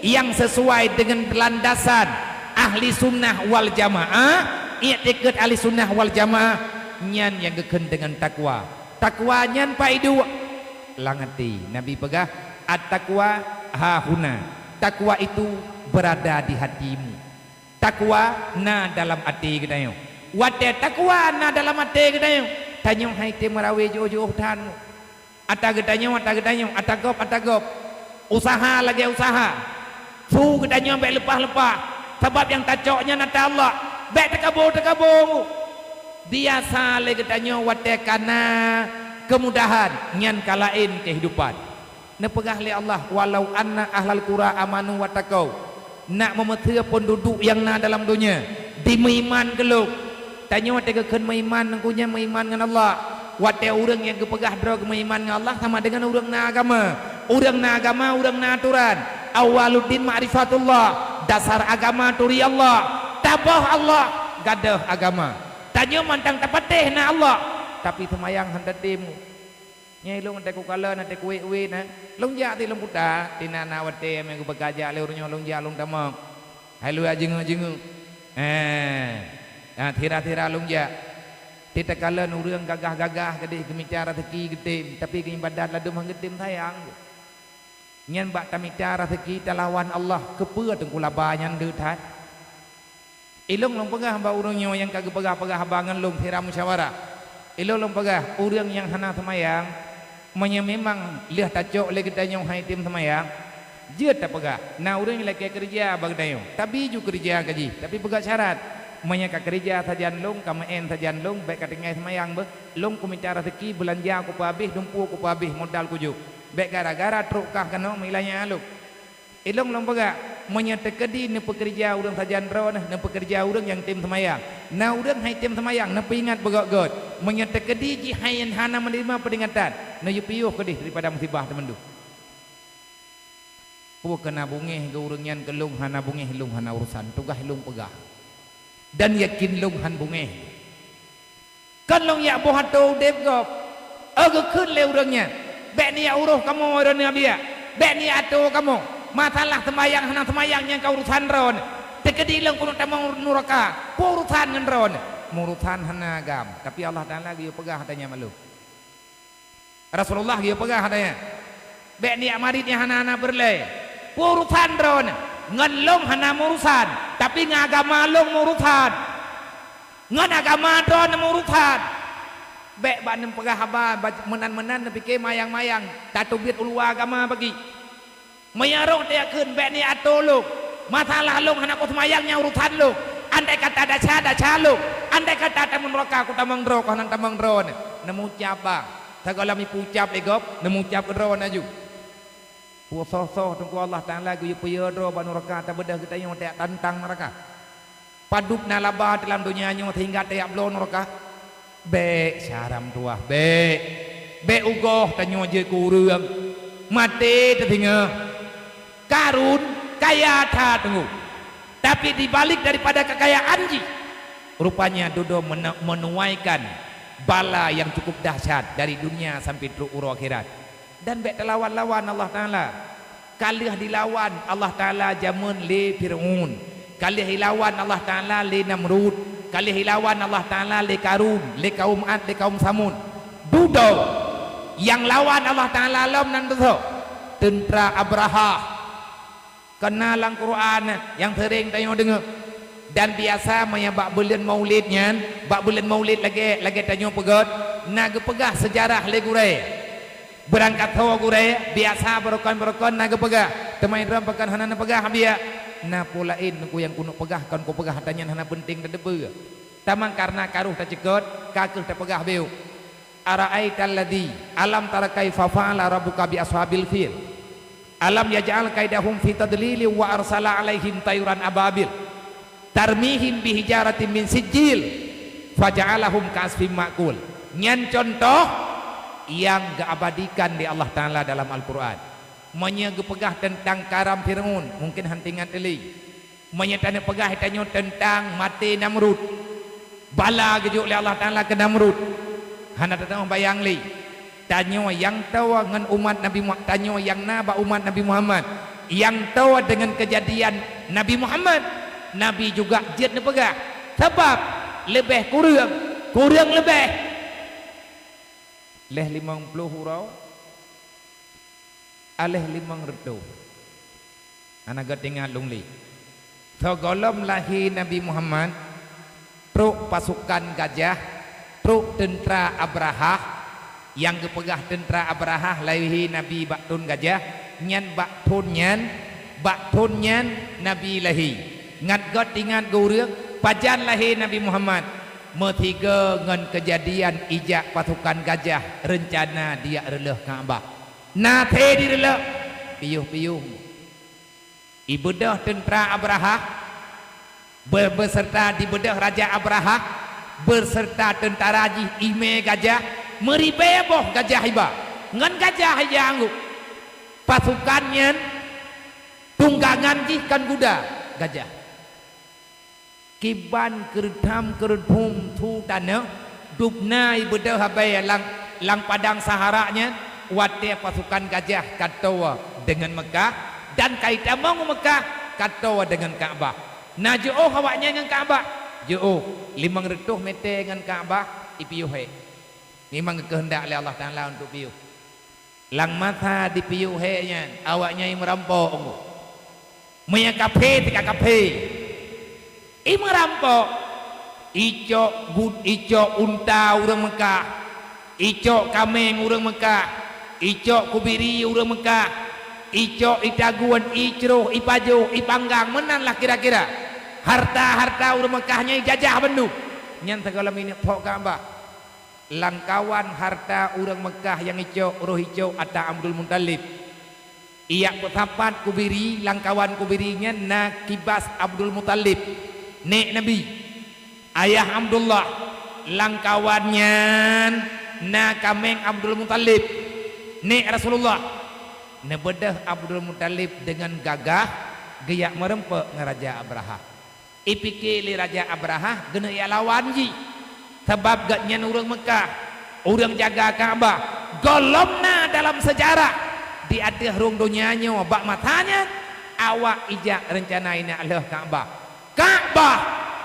yang sesuai dengan landasan ahli sunnah wal jamaah, Iktikad Ahli Sunnah wal Jamaah nyan nyang geukheun deungon takwa. Takwa nyan pai duek lam até. Nabi peugah, "At-taqwa hahuna." Takwa itu berada di hatimu. Takwa na dalam até geutanyoe. Watée takwa na dalam até geutanyoe, tanyoe hai tém meurawée jiôh-jiôh that. Ata geutanyoe, ata geutanyoe, ata gob, ata gob. Useuha lagée useuha. Su geutanyoe bék leupah-leupah, sabab nyang tacok nyan ata Allah. Bék teukabo-teukabo. Biasa lé geutanyoe watée ka na keumudahan, nyan ka laén keuhidupan. Neupeugah lé Allah, "Walau anna ahlal qura amanu wattaqau." Nak meumeuteue peunduduek nyang na dalam donya, dimeuiman keu Lôn. Tanyoe watée geukheun meuiman, ngon nyan meuiman ngon Allah. Watée ureuëng nyang geupeugah droe geumeuiman ngon Allah sama deungon ureuëng na agama. Ureuëng na agama, ureuëng na atoran. Awwaluddin ma'rifatullah, dasar agama turi Allah. Taboh Allah, gadôh agama. Tanyoe mantong tapatéh na Allah, tapi seumayang hana tatem. Nyan ilôn watée kukalon, watée kuwét-wét na. Lôn jak ti lôn puta, ti na-na watée meugupeugah jak lé ureuëng nyoe lôn jak lôn tamong. Hai luwa jingeuk-jingeuk. Eh, na sira-sira lôn jak. Ti takalon ureuëng gagah-gagah keudeh geumita raseuki geutem, tapi geuibadat ladum han geutem sayang. Nyan bak tamita raseuki talawan Allah, keupeue teungku laba nyan deuh that? Ilôn lôn peugah bak ureuëng nyoe nyang ka geupeugah-peugah haba ngon lôn sira musyawarah. Ilôn lôn peugah, ureuëng nyang hana seumayang, meunyoe memang lheueh tacok lé geutanyoe hai tem seumayang, jeuet tapeugah, na ureuëng nyang lakée keureuja bak geutanyoe, tabi ju keureuja keu jih, tapi peugah syarat, meunyoe ka keureuja sajan lôn, ka meu'en sajan lôn, bék ka tinggai seumayang beuh, lôn kumita raseuki beulanja kupeuhabéh, dumpeue kupeuhabéh modal kujok. Bék gara-gara trok kah keunoe meuilanya lôn. Ilôn lôn peugah, meunyoe teukeudi neupeukeureuja ureuëng sajan droeneuh, neupeukeureuja ureuëng nyang tem seumayang. Na ureuëng hai tem seumayang, neupeuingat beugét-gét. Meunyoe teukeudi jih hai hana meuneurimong peuringatan, neuyue piôh keudeh daripada musibah teumeunduh. Peue keu na beungéh keu ureuëng nyan, keu lôn hana beungéh, lôn hana urosan, tugaih lôn peugah. Dan yakin lôn han beungéh. Kon lôn jak boh atô udeb gob. Oh, geukheun lé ureuëng nyan, "Bék neujak uroh kamoe droeneuh biak. Bék neujak atô kamoe. Masalah seumayang hana seumayang nyan ka urosan droeneuh. Teukeudi lôn keuneuk tamong nuraka, peue urosan ngon droeneuh?" Meurusan hana agam, tapi Allah Taala geuyue peugah ata nyan maklum. Rasulullah geuyue peugah ata nyan, "Bék neujak marit nyang hana-hana peureulée. Peue urosan droeneuh? Ngon lôn hana meurusan, tapi ngon agama lôn meurusan." Ngon agama droeneuh meurusan. Bék bak neupeugah haba ba-, meunan-meunan neupike mayang-mayang, tateubiet u luwa agama bagi. Meunyoe rhot teuyak kheun bék neujak atô lôn. Masalah lôn hana kuseumayang nyan urosan lôn. Andai kata desya, desya lôn. Andai kata tamong nuraka, kutamong droe, kon hana tamong droeneuh. Neumucab bang. Sigohlom jipeucab lé gob, neumucab keudroe laju. Peue soh-soh Teungku Allah Taala geuyue peuyue droe bak nuraka, tabeudôh geutanyoe tajak tantang nuraka. Padub na laba teuh lam donya nyoe sehingga tajak bloe nuraka? Bék, syaram tuwah, bék. Bék ugoh tanyoe jeuet keu ureuëng. Maté teuh singoh. Karun kaya that Teungku. Tapi di balik daripada kekayaan jih, rupanya dudoe mene-, menuaikan bala nyang cukup dahsyat dari dunia sampai trok uroe akhirat. Dan bék teulawan-lawan Allah Taala. Ka lheueh dilawan Allah Taala jameun lé Fir'aun. Ka lheueh ilawan Allah Taala lé Namrud. Ka lheueh ilawan Allah Taala lé Karun, lé kaum Ad, lé kaum Samud. Dudoe nyang lawan Allah Taala lom nan teusoe, teuntra Abrahah. Keuna lam Quran nyang seuréng tanyoe deungoe. Dan biasa meunyoe bak buleuen Maulid nyan, bak buleuen Maulid lagée, lagée tanyoe peugét, na geupeugah seujarah lé gurée. Beurangkat ho gurée, biasa beurukon-beurukon na geupeugah, teuma droe pakon hana neupeugah biak. Na peue laén Teungku nyang keuneuk peugah, kon kupeugah ata nyan hana peunteng tateupeue. Tamang kareuna ka roh taceukeut, ka kheueh tapeugah beuh. Ara'aital ladzi, alam tara kaifa fa'ala rabbuka bi ashabil fil. Alam yaj'al kaidahum fi tadlil wa arsala 'alaihim tayran ababil. Tarmihim bihijaratin min sijil. Faja'alahum ka'asfim ma'kul. Nyan contoh nyang geuabadikan lé Allah Taala dalam Al-Quran. Meunyoe geupeugah teuntang karam Fir'aun, mungken han teuingat lé. Meunyoe tanyoe peugah tanyoe teuntang maté Namrud, bala geujok lé Allah Taala keu Namrud, hana teutamong bayang lé. Tanyoe nyang toe ngon umat Nabi Muha-, tanyoe nyang na bak umat Nabi Muhammad, nyang toe deungon keujadian Nabi Muhammad, Nabi juga jeuet neupeugah. Sabab Leubeh kureueng, kureueng leubeh. Lheueh limong ploh uroe, lheueh limong reutôh. Hana geutingat lôn lé. Sigohlom lahé Nabi Muhammad, trok pasukan gajah, trok teuntra Abrahah, nyang geupeugah teuntra Abrahah lahé Nabi bak thon gajah, nyan bak thon nyan, bak thon nyan Nabi lahé. Ngat gét ingat geu ureuëng, pajan lahé Nabi Muhammad? Meusigoe ngon keujadian ijak pasukan gajah reuncana dijak reuleueh Ka'bah. Na thé direuleueh, piôh-piôh. Ibeudôh teuntra Abrahah, be-, beuseurta dibeudôh Raja Abrahah, beuseurta teuntara jih imé gajah, meuribée boh gajah iba, ngon gajah ija anggô. Pasukan nyan tunggangan jih kon guda, gajah. Kiban keureudham keureudhum su tanoh, dubna ibeudôh habéh lam, lam padang Sahara nyan, watée pasukan gajah ka toe deungon Meukah, dan ka itamong u Meukah ka toe deungon Ka'bah. Na jiôh awaknyan ngon Ka'bah? Jiôh, limong reutôh mètè ngon Ka'bah ipiôh hék. Memang geukeuheundak lé Allah Taala untuk piôh. Lam masa dipiôh hék nyan, awaknyan imeurampok. Meunyo kafé, teuka kafé. Imeurampok. Icok gut, icok unta ureuëng Meukah. Icok kaméng ureuëng Meukah. Icok kubiri ureuëng Meukah. Icok itagun, icroh, ipajoh, ipanggang, meunan lah kira-kira. Harta-harta ureuëng Meukah nyan ijajah bandum. Nyan sigohlom ineuk phok Ka'bah. Lamkawan harta ureuëng Meukah nyang icok, roh icok ata Abdul Muthalib. Ijak peusapat kubiri, lamkawan kubiri nyan na kibas Abdul Muthalib, nék Nabi. Ayah Abdullah, lamkawan nyan na kaméng Abdul Muthalib, nék Rasulullah. Neubeudôh Abdul Muthalib deungon gagah geujak meurumpok ngon Raja Abrahah. Ipike lé Raja Abrahah geuneuk jak lawan jih, sabab gobnyan ureuëng Meukah, ureuëng jaga Ka'bah. Gohlom na dalam seujarah di ateueh rhueng donya nyoe bak masa nyan awak ijak reuncana ineuk lheueh Ka'bah. Ka'bah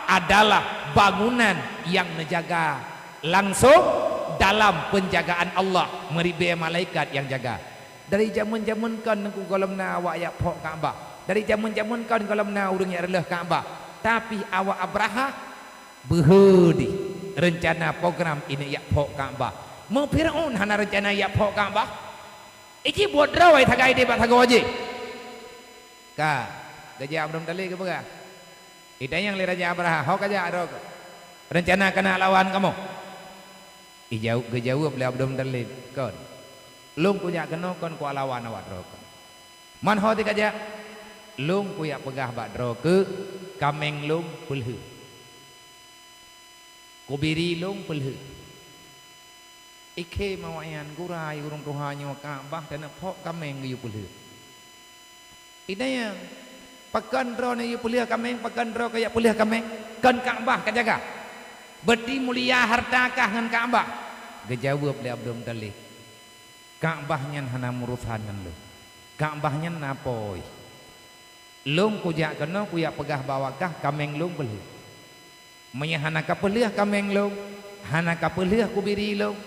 adalah bangunan nyang neujaga langsong dalam peunjagaan Allah, meuribée malaikat nyang jaga. Dari jameun-jameun kon Teungku gohlom na awak jak phok Ka'bah. Dari jameun-jameun kon gohlom na ureuëng jak reuleueh Ka'bah. Tapi awak Abrahah beuhe dih reuncana program ineuk jak phok Ka'bah. Meu Fir'aun hana reuncana jak phok Ka'bah. Iji buet droe sagai deh bak sagoe jih. Ka, geujak Abdul Muthalib geupeugah. Itanyong lé Raja Abrahah, "Ho kajak droe keuh? Reuncana keuneuk lawan kamoe?" Ijaweueb, geujaweueb lé Abdul Muthalib, "Kon. Lôn kujak keunoe kon kulawan awak droe keuh. Man ho teuh kajak? Lôn kujak peugah bak droe keuh, kaméng lôn peulheueh. Kubiri lôn peulheueh." Ikhém awaknyan gura ureuëng tuha nyoe Ka'bah taneuk phok kaméng geuyue peulheueh. Itanyong, "Pakon droeneuh yue peulheueh kaméng, pakon droe kajak peulheueh kaméng? Kon Ka'bah kajaga? Beuti mulia harta kah ngon Ka'bah?" Geujaweueb lé Abdul Muthalib, "Ka'bah nyan hana meurusan ngon lôn. Ka'bah nyan na Po. Lôn kujak keunoe kujak peugah bak awak kah kaméng lôn peulheueh. Meunyoe hana kapeulheueh kaméng lôn, hana kapeulheueh kubiri lôn,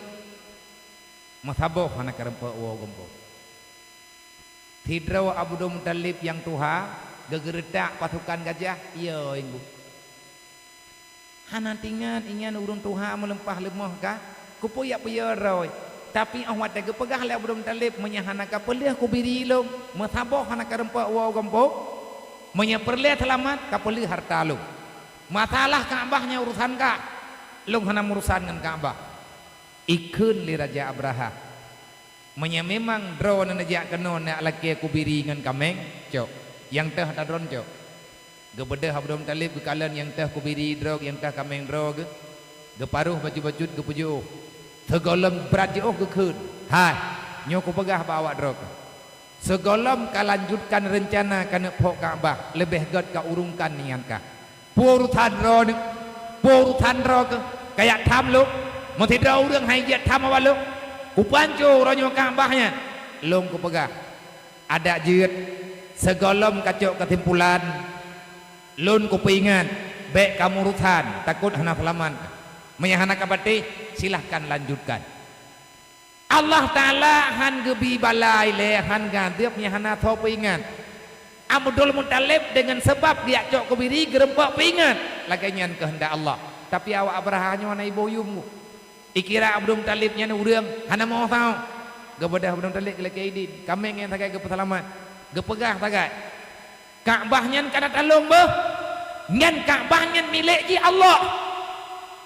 meusaboh hana karumpok woe geumpok." Sidroe Abdul Muthalib nyang tuha geugeureutak pasukan gajah, "Yo, Teungku. Hana teuingat inyan ureuëng tuha meulimpah leumoh kah, kupeujak peue droe. Tapi óh watée geupeugah lé Abdul Muthalib, 'Meunyoe hana kapeulheueh kubiri lôn, meusaboh hana karumpok woe geumpok, meunyoe peureulée seulamat, kapeulheueh harta lôn. Masalah Ka'bah nyan urusan kah, lôn hana meurusan ngon Ka'bah.'" Ikheun lé Raja Abrahah, "Meunyoe memang droeneuh neujak keunoe neulakée kubiri ngon kaméng, cok. Nyang teuh ata droeneuh cok." Geubeudôh Abdul Muthalib geukalon nyang teuh kubiri droe, nyang teuh kaméng droe geuh. Geuparoh bacut-bacut geupeujeuôh. Sigohlom brat jiôh geukheun, "Hai, nyoe kupeugah bak awak droe keuh. Sigohlom kalanjutkan reuncana kaneuk phok Ka'bah, leubeh gét kaurungkan niat kah. Peue urusan droeneuh? Peue urusan droe keuh? Kajak tham lôn? Meusidroe ureuëng han jijak tham awak lôn. Kupanco uroe nyoe Ka'bah nyan." "Lôn kupeugah, adak jeuet, sigohlom kacok keusimpulan, lôn kupeuingat, Bék kamu urusan, takot hana seulamat. Meunyo hana ka patéh, silahkan lanjutkan. Allah Taala han geubi bala ilée, han gadeueb nyang hana soe peuingat. Abdul Muthalib deungon sabab geujak cok keu biri geurumpok peuingat, lagée nyan keuheundak Allah. Tapi awak Abrahah nyoe hana iboh yum. Ikira Abdul Muthalib nyan ureuëng hana meuoh sahoe. Geubeudôh Abdul Muthalib geulakée idin, kaméng nyang sagai geupeuseulamat. Geupeugah sagai, Ka'bah nyan ka na talông beuh. Nyan Ka'bah nyan milék jih Allah.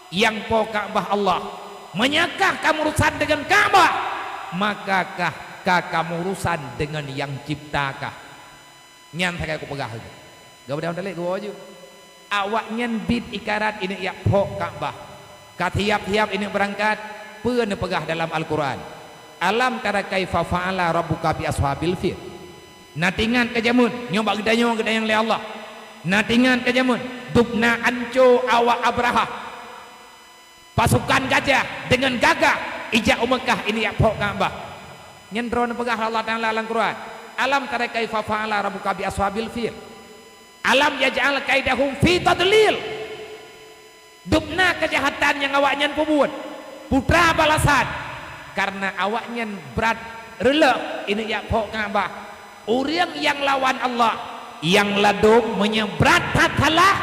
Nyang po Ka'bah Allah. Meunyo kah kamu urusan deungon Ka'bah, maka kah ka kamu urusan deungon Nyang cipta kah. Nyan sagai kupeugah lagée. Geubeudôh Muthalib geuwoe ju. Awaknyan biet ikarat ineuk jak phok Ka'bah. Ka siap-siap ineuk beurangkat, peue neupeugah dalam Al-Qur'an? "Alam tara kaifa fa'ala rabbuka bi ashabil fil." Na teuingat kah jameun, nyoe bak geutanyoe geutanyong lé Allah. Na teuingat kah jameun, dubna anco awak Abrahah. Pasukan gajah deungon gagah ijak u Meukah ineuk jak phok Ka'bah. Nyan droe neupeugah Allah Taala lam Qur'an, "Alam tara kaifa fa'ala rabbuka bi ashabil fil. Alam yaj'al kaidahum fi tadlil." Dubna keujahatan nyang awaknyan peubuet, putra balasan, kareuna awaknyan brat reulôh ineuk jak phok Ka'bah. Ureuëng nyang lawan Allah, nyang ladôm meunyoe brat that salah,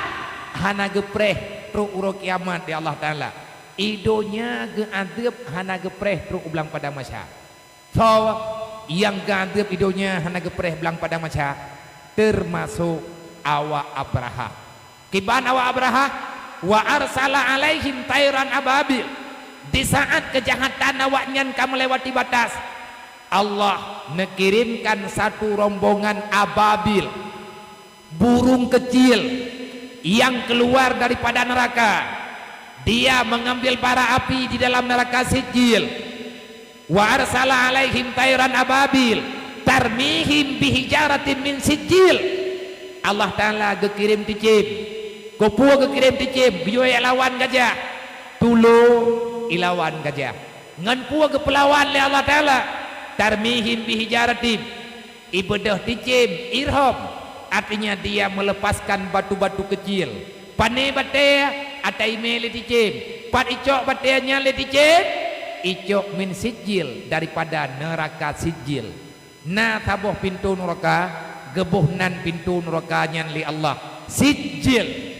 hana geupreh trok uroe kiamat di Allah Taala. I donya geuadeueb hana geupreh trok u blang padang mahsyar. Soe nyang geuadeueb i donya hana geupreh blang padang mahsyar, teumasok awak Abrahah. Kiban awak Abrahah, "Wa arsala alaihim tairan ababil." Di saat keujahatan awaknyan ka meulewati batas, Allah neukirimkan satu rombongan ababil, burung kecil yang keluar daripada neraka. Dia mengambil bara api di dalam neraka Sijil. "Wa arsala alaihim tairan ababil, tarmihim bihijaratin min sijil." Allah Taala geukirém ticém. Keupeue geukirém ticém? Geuyue lawan gajah. Tulông ilawan gajah. Ngon peue geupeulawan lé Allah Taala? "Tarmihim bihijaratin." Ibeudôh ticém, irham, artinya dia melepaskan batu-batu kecil. Pané batée, ata imé lé ticém. Pat icok batée nyan lé ticém? Icok min sijil, daripada neuraka Sijil. Na saboh pintoe neuraka, geuboh nan pintoe neuraka nyan lé Allah, Sijil.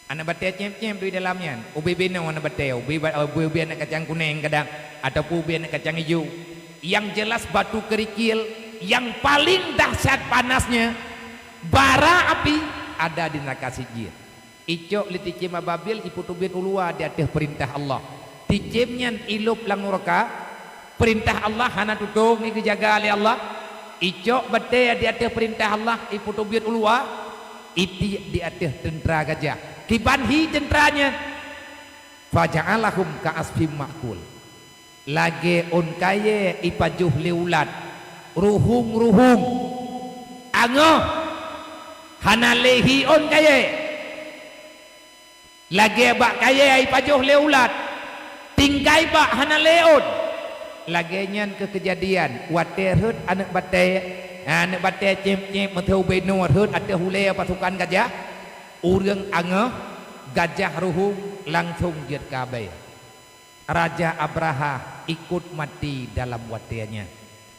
Aneuëk batée cém-cém di dalam nyan. Ubé binoe aneuëk batée, ubé ba-, ubé-ubé aneuëk kacang kunéng kadang, ataupun ubé aneuëk kacang ijo. Yang jelas batu kerikil yang paling dahsyat panasnya, bara api, ada di neuraka Sijil. Icok lé ticém ababil, ipeuteubiet u luwa di ateueh peurintah Allah. Ticém nyan ilôb lam neuraka, peurintah Allah hana tutong, igeujaga lé Allah. Icok batée di ateueh peurintah Allah, ipeuteubiet u luwa, itiek di ateueh teuntra gajah. Kiban hi teuntra nyan? "Faja'alahum ka'asfim ma'kul." Lagée ôn kayée ipajoh lé ulat, ruhueng-ruhueng, angoh, hana lé hi ôn kayée. Lagée bak kayée ipajoh lé ulat, tinggai bak hana lé ôn. Lagée nyan kheueh keujadian watée rhot aneuëk batée, aneuëk batée cém-cém meuteubée noe rhot ateueh ulée pasukan gajah, ureuëng angoh, gajah ruhueng langsong jeuet keu abée. Raja Abrahah ikot maté dalam watée nyan.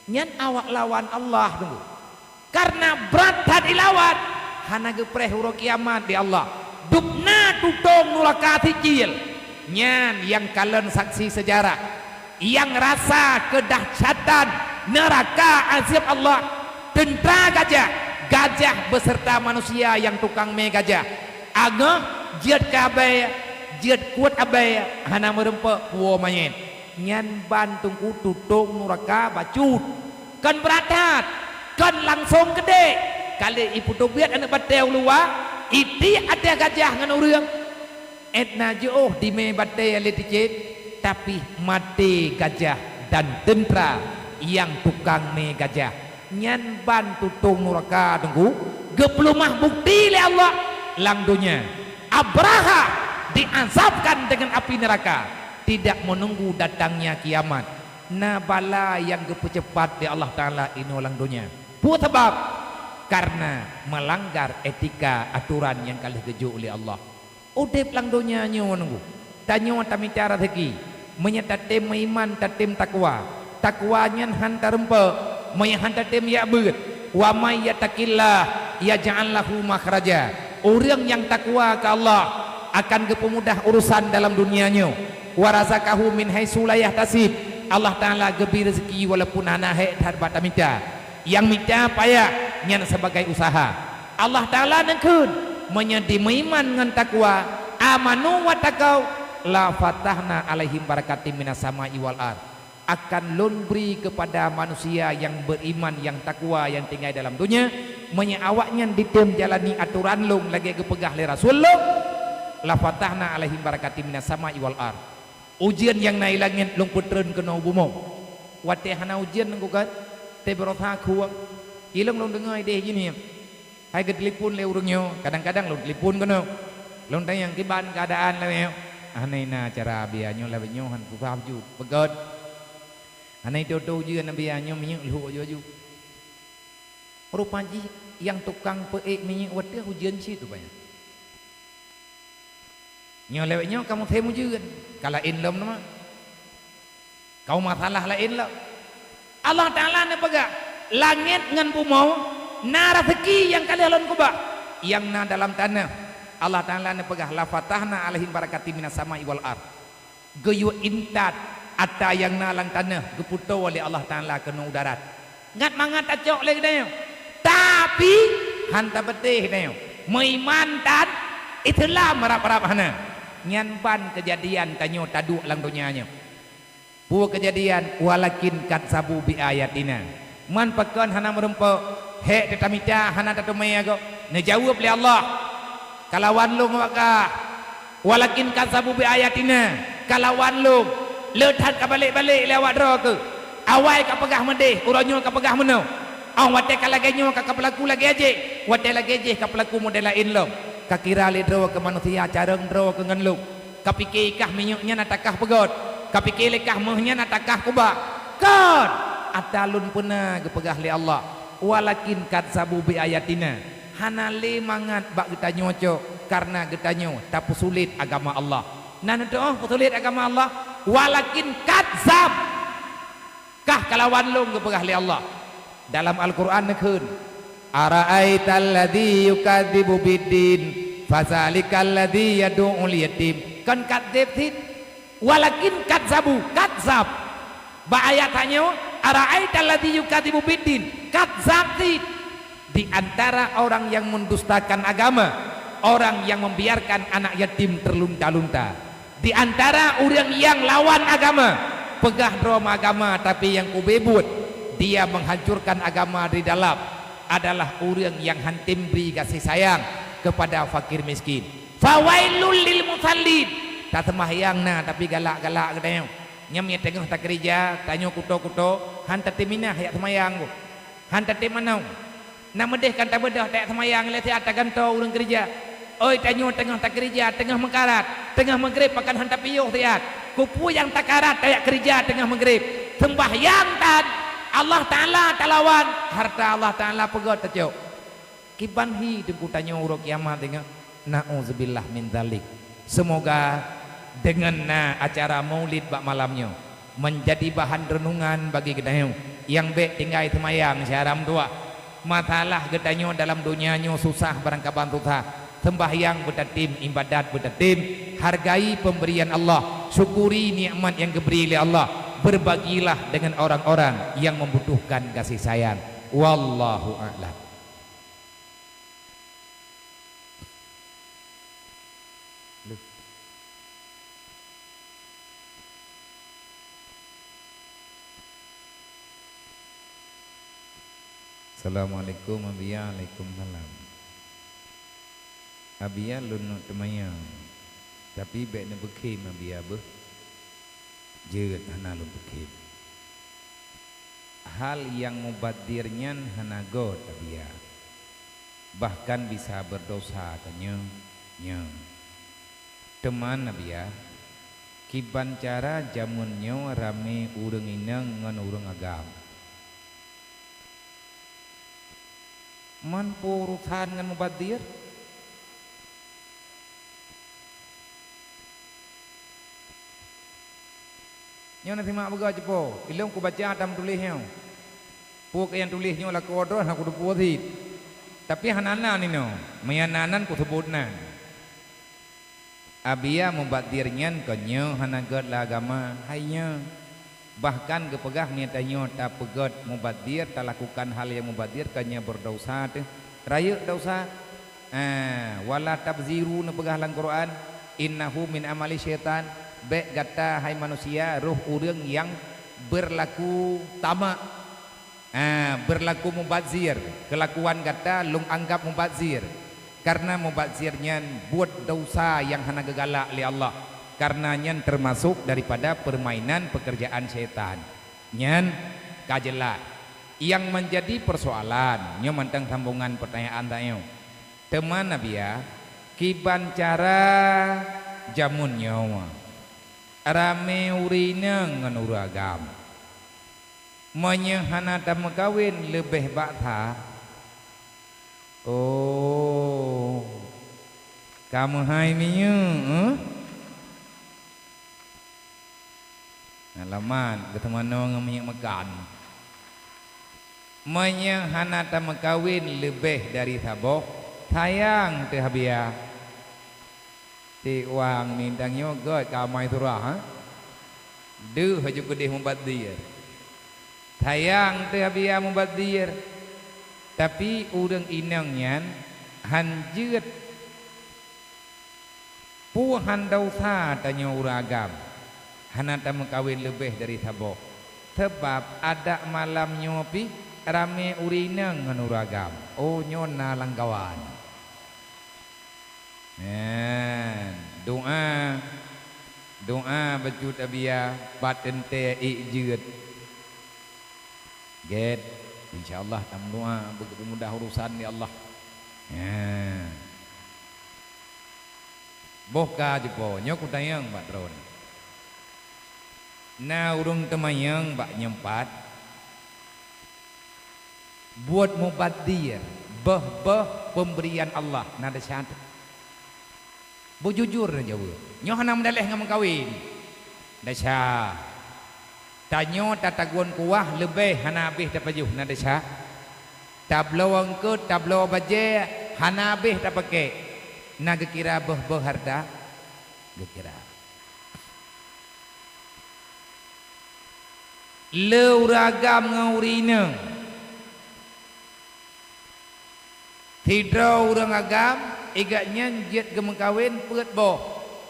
Nyan awak lawan Allah teungku. Kareuna brat that ilawan, hana geupreh uroe kiamat di Allah. Dubna tutong nuraka Sijil. Nyan nyang kalon saksi seujarah, nyang rasa keudahsyatan neuraka azab Allah. Teuntra gajah, gajah beuseurta manusia nyang tukang mé gajah. Angoh jeuet keu abée, jeuet kuet abée, hana meurumpok puwoe manyét. Nyan ban teungku tutong nuraka bacut. Kon brat that, kon langsong keudeh. Ka lheueh ipeuteubiet aneuëk batée u luwa, itiek ateueh gajah ngon ureuëng. Ét na jiôh dimé batée lé ticém, tapi maté gajah dan teuntra nyang tukang mé gajah. Nyan ban tutong nuraka teungku, geupeuleumah bukti lé Allah lam donya. Abrahah diazabkan dengan api neraka, tidak menunggu datangnya kiamat. Na bala nyang geupeucepat lé Allah Taala inoe lam donya. Peue sabab? Karena melanggar etika aturan nyang ka lheueh geujok lé Allah. Udeb lam donya nyoe nunggu. Tanyoe tamita raseuki. Meunyoe tatem meuiman, tatem takwa. Takwa nyan han tarumpok, meunyoe han tatem jak beuet. "Wa may yattaqillaha yaj'al lahu makhraja." Ureuëng nyang takwa keu Allah akan geupeumudah urusan dalam donya nyoe. "Wa razaqahu min haitsu la yahtasib." Allah Taala geubri raseuki walaupun hana hék that bak tamita. Nyang mita payah nyan sebagai usaha. Allah Taala neukheun, meunyoe dimeuiman ngon takwa, "Amanu wattaqau, la fatahna 'alaihim barakatim minas sama'i wal ard." Akan Lôn bri keupada manusia nyang beuiman, nyang takwa, nyang tinggai dalam donya, meunyoe awaknyan ditem jalani atoran Lôn lagée geupeugah lé Rasul Lôn, "La fatahna 'alaihim barakatim minas sama'i wal ard." Ujeuen nyang na i langét Lôn peutreun keunoe u bumoe. Watée hana ujeuen ngon geugat, teubeurasa khueng, ilong Lôn deungoe ideh jih nyan. Hai geutelepon lé ureuëng nyoe, kadang-kadang Lôn telepon keunoe. Lôn tanyong kiban keuadaan lawét nyoe. Hana na cara Abiya nyoe, lawét nyoe han susah bacut. Beugét. Hana itoe-toe ujeuen Abiya nyoe, minyeuk lhok aju-aju. Rupa jih nyang tukang peuék minyeuk watée ujeuen cit rupanya. Nyoe lewat nyoe kamoe musém ujeuen, ka laén lom teuma. Kamoe masalah laén lom. Allah Taala neupeugah, langét ngon bumoe na raseuki nyang ka lheueh Lôn keubah, nyang na dalam tanoh. Allah Taala neupeugah, "La fatahna 'alaihim barakatim minas sama'i wal ard." Geuyue intat ata nyang na lam tanoh geupeutoe lé Allah Taala keunoe u darat. Ngat mangat tacok lé geutanyoe. Tapi, han tapatéh tanyoe. Meuiman tan Islam rab-rab hana. Nyan ban keujadian tanyoe taduek lam donya nyoe. Peue keujadian? "Walakin kadzabu bi ayatina." Man pakon hana meurumpok, hék teutamita hana tateumé gob. Neujaweueb lé Allah, "Kalawan lôn awak kah." "Walakin kadzabu bi ayatina," kalawan lôn, le that ka balek-balek lé awak droe keuh. Awai ka peugah meudeh, uroe nyoe ka peugah meunoe. Óh watée ka lagée nyoe ka, ka peulaku lagée jih, watée lagée jih ka peulaku model laén lom. Ka kira lé droe keu manusia carông droe keuh ngon lôn. Ka pike kah minyeuk nyan ata kah peugét, ka pike lé kah méuh nyan ata kah kubah. Kon! Ata lôn peuna geupeugah lé Allah, "Walakin kadzabu bi ayatina." Hana lé mangat bak geutanyoe cok, kareuna geutanyoe tapeusulet agama Allah. Na neuteuoh peusulet agama Allah? Walakin kadzab. Kah kalawan lôn geupeugah lé Allah. Dalam Al-Qur'an neukheun, "Ara'aital ladzi yukadzibu biddin, fadzalikal ladzi yad'ul yatim." Kon kadzib cit. Walakin kadzabu, kadzab. Bak ayat tanyoe, "Ara'aital ladzi yukadzibu biddin," kadzab cit. Di antara orang yang mendustakan agama, orang yang membiarkan anak yatim terlunta-lunta. Di antara ureuëng nyang lawan agama, peugah droe meuagama tapi nyang ubé buet, dia menghancurkan agama dari dalam, adalah ureuëng nyang hana tem bri gaséh sayang kepada fakir miskin. Fawailul lil musallin. Taseumayang na tapi galak-galak geutanyoe. Nyan meunyo teungoh takeurija, tanyoe kuto-kuto, han tatem minah jak seumayang boh. Han tatem manoe. Na meudeh kan tabeudôh tajak seumayang lé siat tagantoe ureuëng keurija. Oi, tanyoe teungoh takeurija, teungoh meukarat, teungoh meugreb pakon han tapiôh siat. Keupeue nyang takarat tajak keurija teungoh meugreb? Seumbahyang tan, Allah Taala talawan, harta Allah Taala peugét tacok. Kiban hi teungku tanyoe uroe kiamat ingat. Na'udzubillah min dzalik. Seumoga deungon na acara maulid bak malam nyoe, menjadi bahan renungan bagi geutanyoe nyang bék tinggai seumayang siharam tuah. Masalah geutanyoe dalam donya nyoe susah barangkaban susah. Seumbahyang beutatem, ibadat beutatem, hargai pemberian Allah, syukuri nikmat nyang geubri lé Allah, berbagilah dengan orang-orang yang membutuhkan kasih sayang. Wallahu a'lam. Assalamualaikum, Abiya. Waalaikumsalam. Abiya, lôn neuk teumayang, tapi bék neupeukhém Abiya beuh. Jeuet, hana lôn peukhém. Hal nyang mubadzir nyan hana göt, Abiya, bahkan bisa beurdosa tanyoe nyoe. Teuma, Abiya, kiban cara jameun nyoe ramé ureuëng inong ngon ureuëng agam. Man peue urusan ngon mubazir? Nyoe na simak beugöt cit po, ilôn kubaca ata meutuléh nyoe. Peue keu nyang tuléh nyoe lakoe droe hana kuteupeue cit. Tapi hana nan inoe, meunyo na nan kuseubut nan. Abia mubazir nyan kon nyoe hana gét lam agama, hai nyoe. Bahkan geupeugah meunyo tanyoe tapeugét mubazir, talakukan hal nyang mubazir, kon nyoe beudesya teuh. Rayeuk desya. Ah, wala tabziru neupeugah lam Quran, innahu min amali syaitan. Bék gata, hai manusia, roh ureuëng nyang beurlaku tamak. Ah, beurlaku mubazir, keulakuan gata lôn anggab mubazir, kareuna mubazir nyan buet desya nyang hana geugalak lé Allah, kareuna nyan teumasok daripada peurmainan peukeurjaan syaitan. Nyan ka jeulaih. Nyang meunjadi peursoalan, nyoe mantong sambongan peutanyaan tanyoe. Teuma Nabiya, kiban cara jameun nyoe, ramé ureuëng inong ngon ureuëng agam. Meunyoe hana tameukawen leubeh bak that, oh, ka meuhai minyeuk, eh? Alamat, geuteumanoe ngon minyeuk meukan. Meunyoe hana tameukawen leubeh dari saboh, sayang teuh Abiya. Tiwang nindang nyoe gét ka amai surah, ha? Deuh laju keudeh mubazir. Sayang teuh Abiya mubazir. Tapi ureuëng inong nyan han jeuet. Peue han desya tanyoe ureuëng agam, hana tameukawen leubeh dari saboh. Sabab adak malam nyoe pih ramé ureuëng inong ngon ureuëng agam. Oh, nyoe na lam kawan. Nyan, doa, doa bacut Abiya, pat teuntée ék jeuet. Gét, insya Allah tameudoa beugeupeumudah urosan lé Allah. Nyan. Boh ka jipo, nyoe kutanyong bak droeneuh. Na ureuëng teumanyong bak nyoe pat, buet mubazir, beuh-beuh peumberian Allah, na desya teuh? Beujujur neujaweueb. Nyoe hana meudaléh ngon meukawen. Desya. Tanyoe tatagun kuah leubeh hana habéh tapajoh, na desya. Tabloe eungkôt, tabloe bajée hana habéh tapakék, na geukira beuh-beuh hareuta? Geukira. Le ureuëng agam ngon ureuëng inong. Sidroe ureuëng agam, i gobnyan jeuet geumeukawen peuet boh.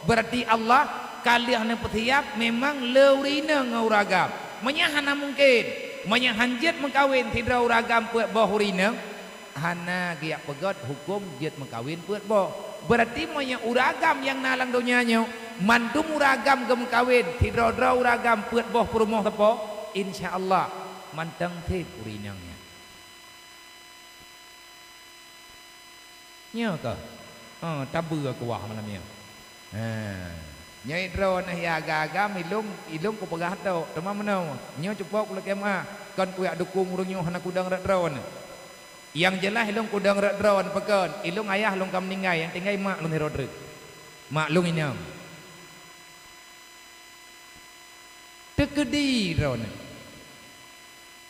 Beurati Allah ka lheueh neupeusiab memang le ureuëng inong ngon ureuëng agam. Meunyoe hana mungken, meunyoe han jeuet meukawen sidroe ureuëng agam peuet boh ureuëng inong, hana geujak peugét huköm jeuet meukawen peuet boh. Beurati meunyoe ureuëng agam nyang na lam donya nyoe, mandum ureuëng agam geumeukawen sidroe-droe ureuëng agam peuet boh peurumoh sapo, insya Allah mantong seb ureuëng inong nyan. Nyoe keuh, oh, tabeue kuah malam nyoe. Ha. Nyoe droeneuh ya agam-agam, ilôn, ilôn kupeugah tok, teuma meunoe, nyoe cupo kulakée meuah, kon kujak dukong ureuëng nyoe hana kudong rot droeneuh. Nyang jeulaih ilôn kudong rot droeneuh, pakon? Ilôn ayah lôn ka meuninggai, nyang tinggai mak lôn sidroe treuk. Mak lôn inong. Teukeudi droeneuh.